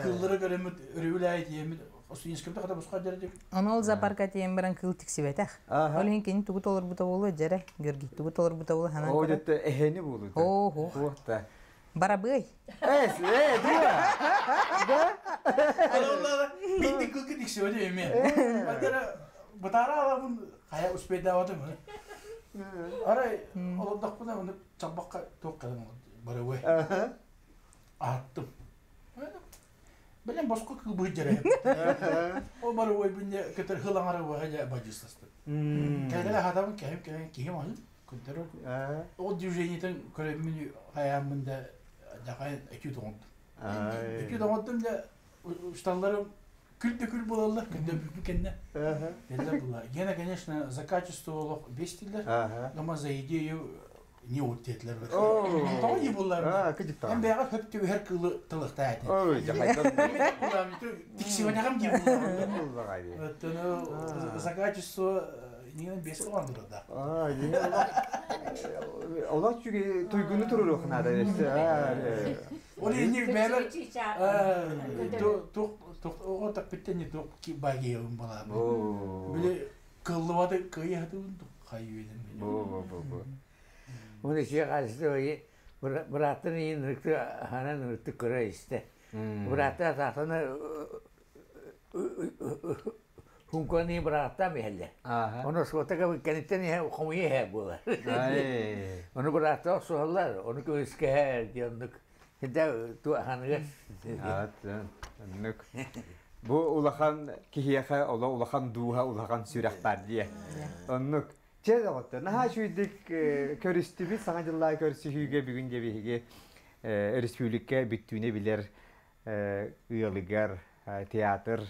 кыллары көрөмүт өрүбүлээй диэмит. Студенческайда хата босхо дьэр Ону ол зоопарка тиийэн баран кыыл тиксибэтэх. Ол иһин кини тугу толорбута буолуо дьэрэ, Георгий тугу толорбута буолуо ханан О, дьэ эһэни буолута. Оо, Туохта. Барабыай. Эс, э, дуо. Да? Битти кылгы тиксибэти эми. Бадара бытара алабын хая успейдаабатым. Арай олордохпуна оны чалбакка туох кэлэн барабыай. Ааттым. Билен боско кылбы дьэрэ. Ол барабыай бинне көтөр хылаңара баһа бадьыстастым. Кэлэ хатабын кэһим кэһим киһим аһын күнтөрөр. Ол движениетин көрөммүн хаяммын да дьахайын этюд оҥордум. Этюд оҥордум да шталларым күл да күл буолаллар, күндө бүппү кэннэ. Деллер була. Гена, конечно, за качество олох бестилер, но за идею не вот диэтилер. Тоҕо не буллар? Эн бэйэҕэ хөп түбэһэр кыылы тылыхтаа этэ. Ой, дьахайдан. Тиксибэтэҕим дии буллар. За качество нигэн бес оҕондура да. Олох чүгэ туйгуну туруруох наада өссө. Ол ини бэйэлэр туох туох оҕо таппиттен не туох багиябын балаабын. Били кыллыбаты кыйыһатыбын хайүөнем. Бу бу бу бу. Оны сие хаалысты бырааттын иин ырыкты ханан ырыкты көрө истэ. Быраатта атаатана хункони бырааттаам иһэллэр. Ону суотага кэнниттэн иһэ хомуйа иһэ буолар. Ону быраатта охсуһаллар, ону көмүскэһэр диэн Хинтэ туоханыгар. Оннук. Бу улахан киһиэхэ оло улахан дууһа, улахан сүрэх бар дии. Оннук. Чэ доҕоттор, наһаа үчүгүйдүк көрүстүбүт, саҥа дьыллаах көрсүһүүгэ бүгүн дьэ биһиги республика бүттүүнэ билэр ыалыгар театр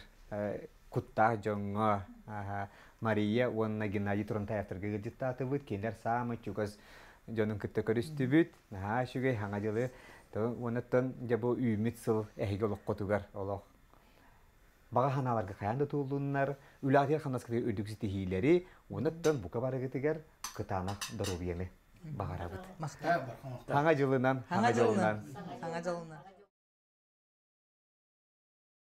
куттаах дьоҥҥо Мария уонна Геннадий Турантаевтарга ыалдьыттаатыбыт. Кинилэр саамай чугас дьонун кытта көрүстүбүт. Наһаа үчүгэй саҥа дьылы. Уоннаттан дьэ бу үүммүт сыл эһиги олоххутугар олох баҕа санааларга хайаан да туоллуннар, үлэҕитигэр хамнаскытыгар үрдүк ситиһиилэри, уоннаттан бука барыгытыгар кытаанах доруобуйаны баҕарабыт. Махтал. Хаҥа дьылынан, хаҥа дьылынан. Хаҥа дьылынан.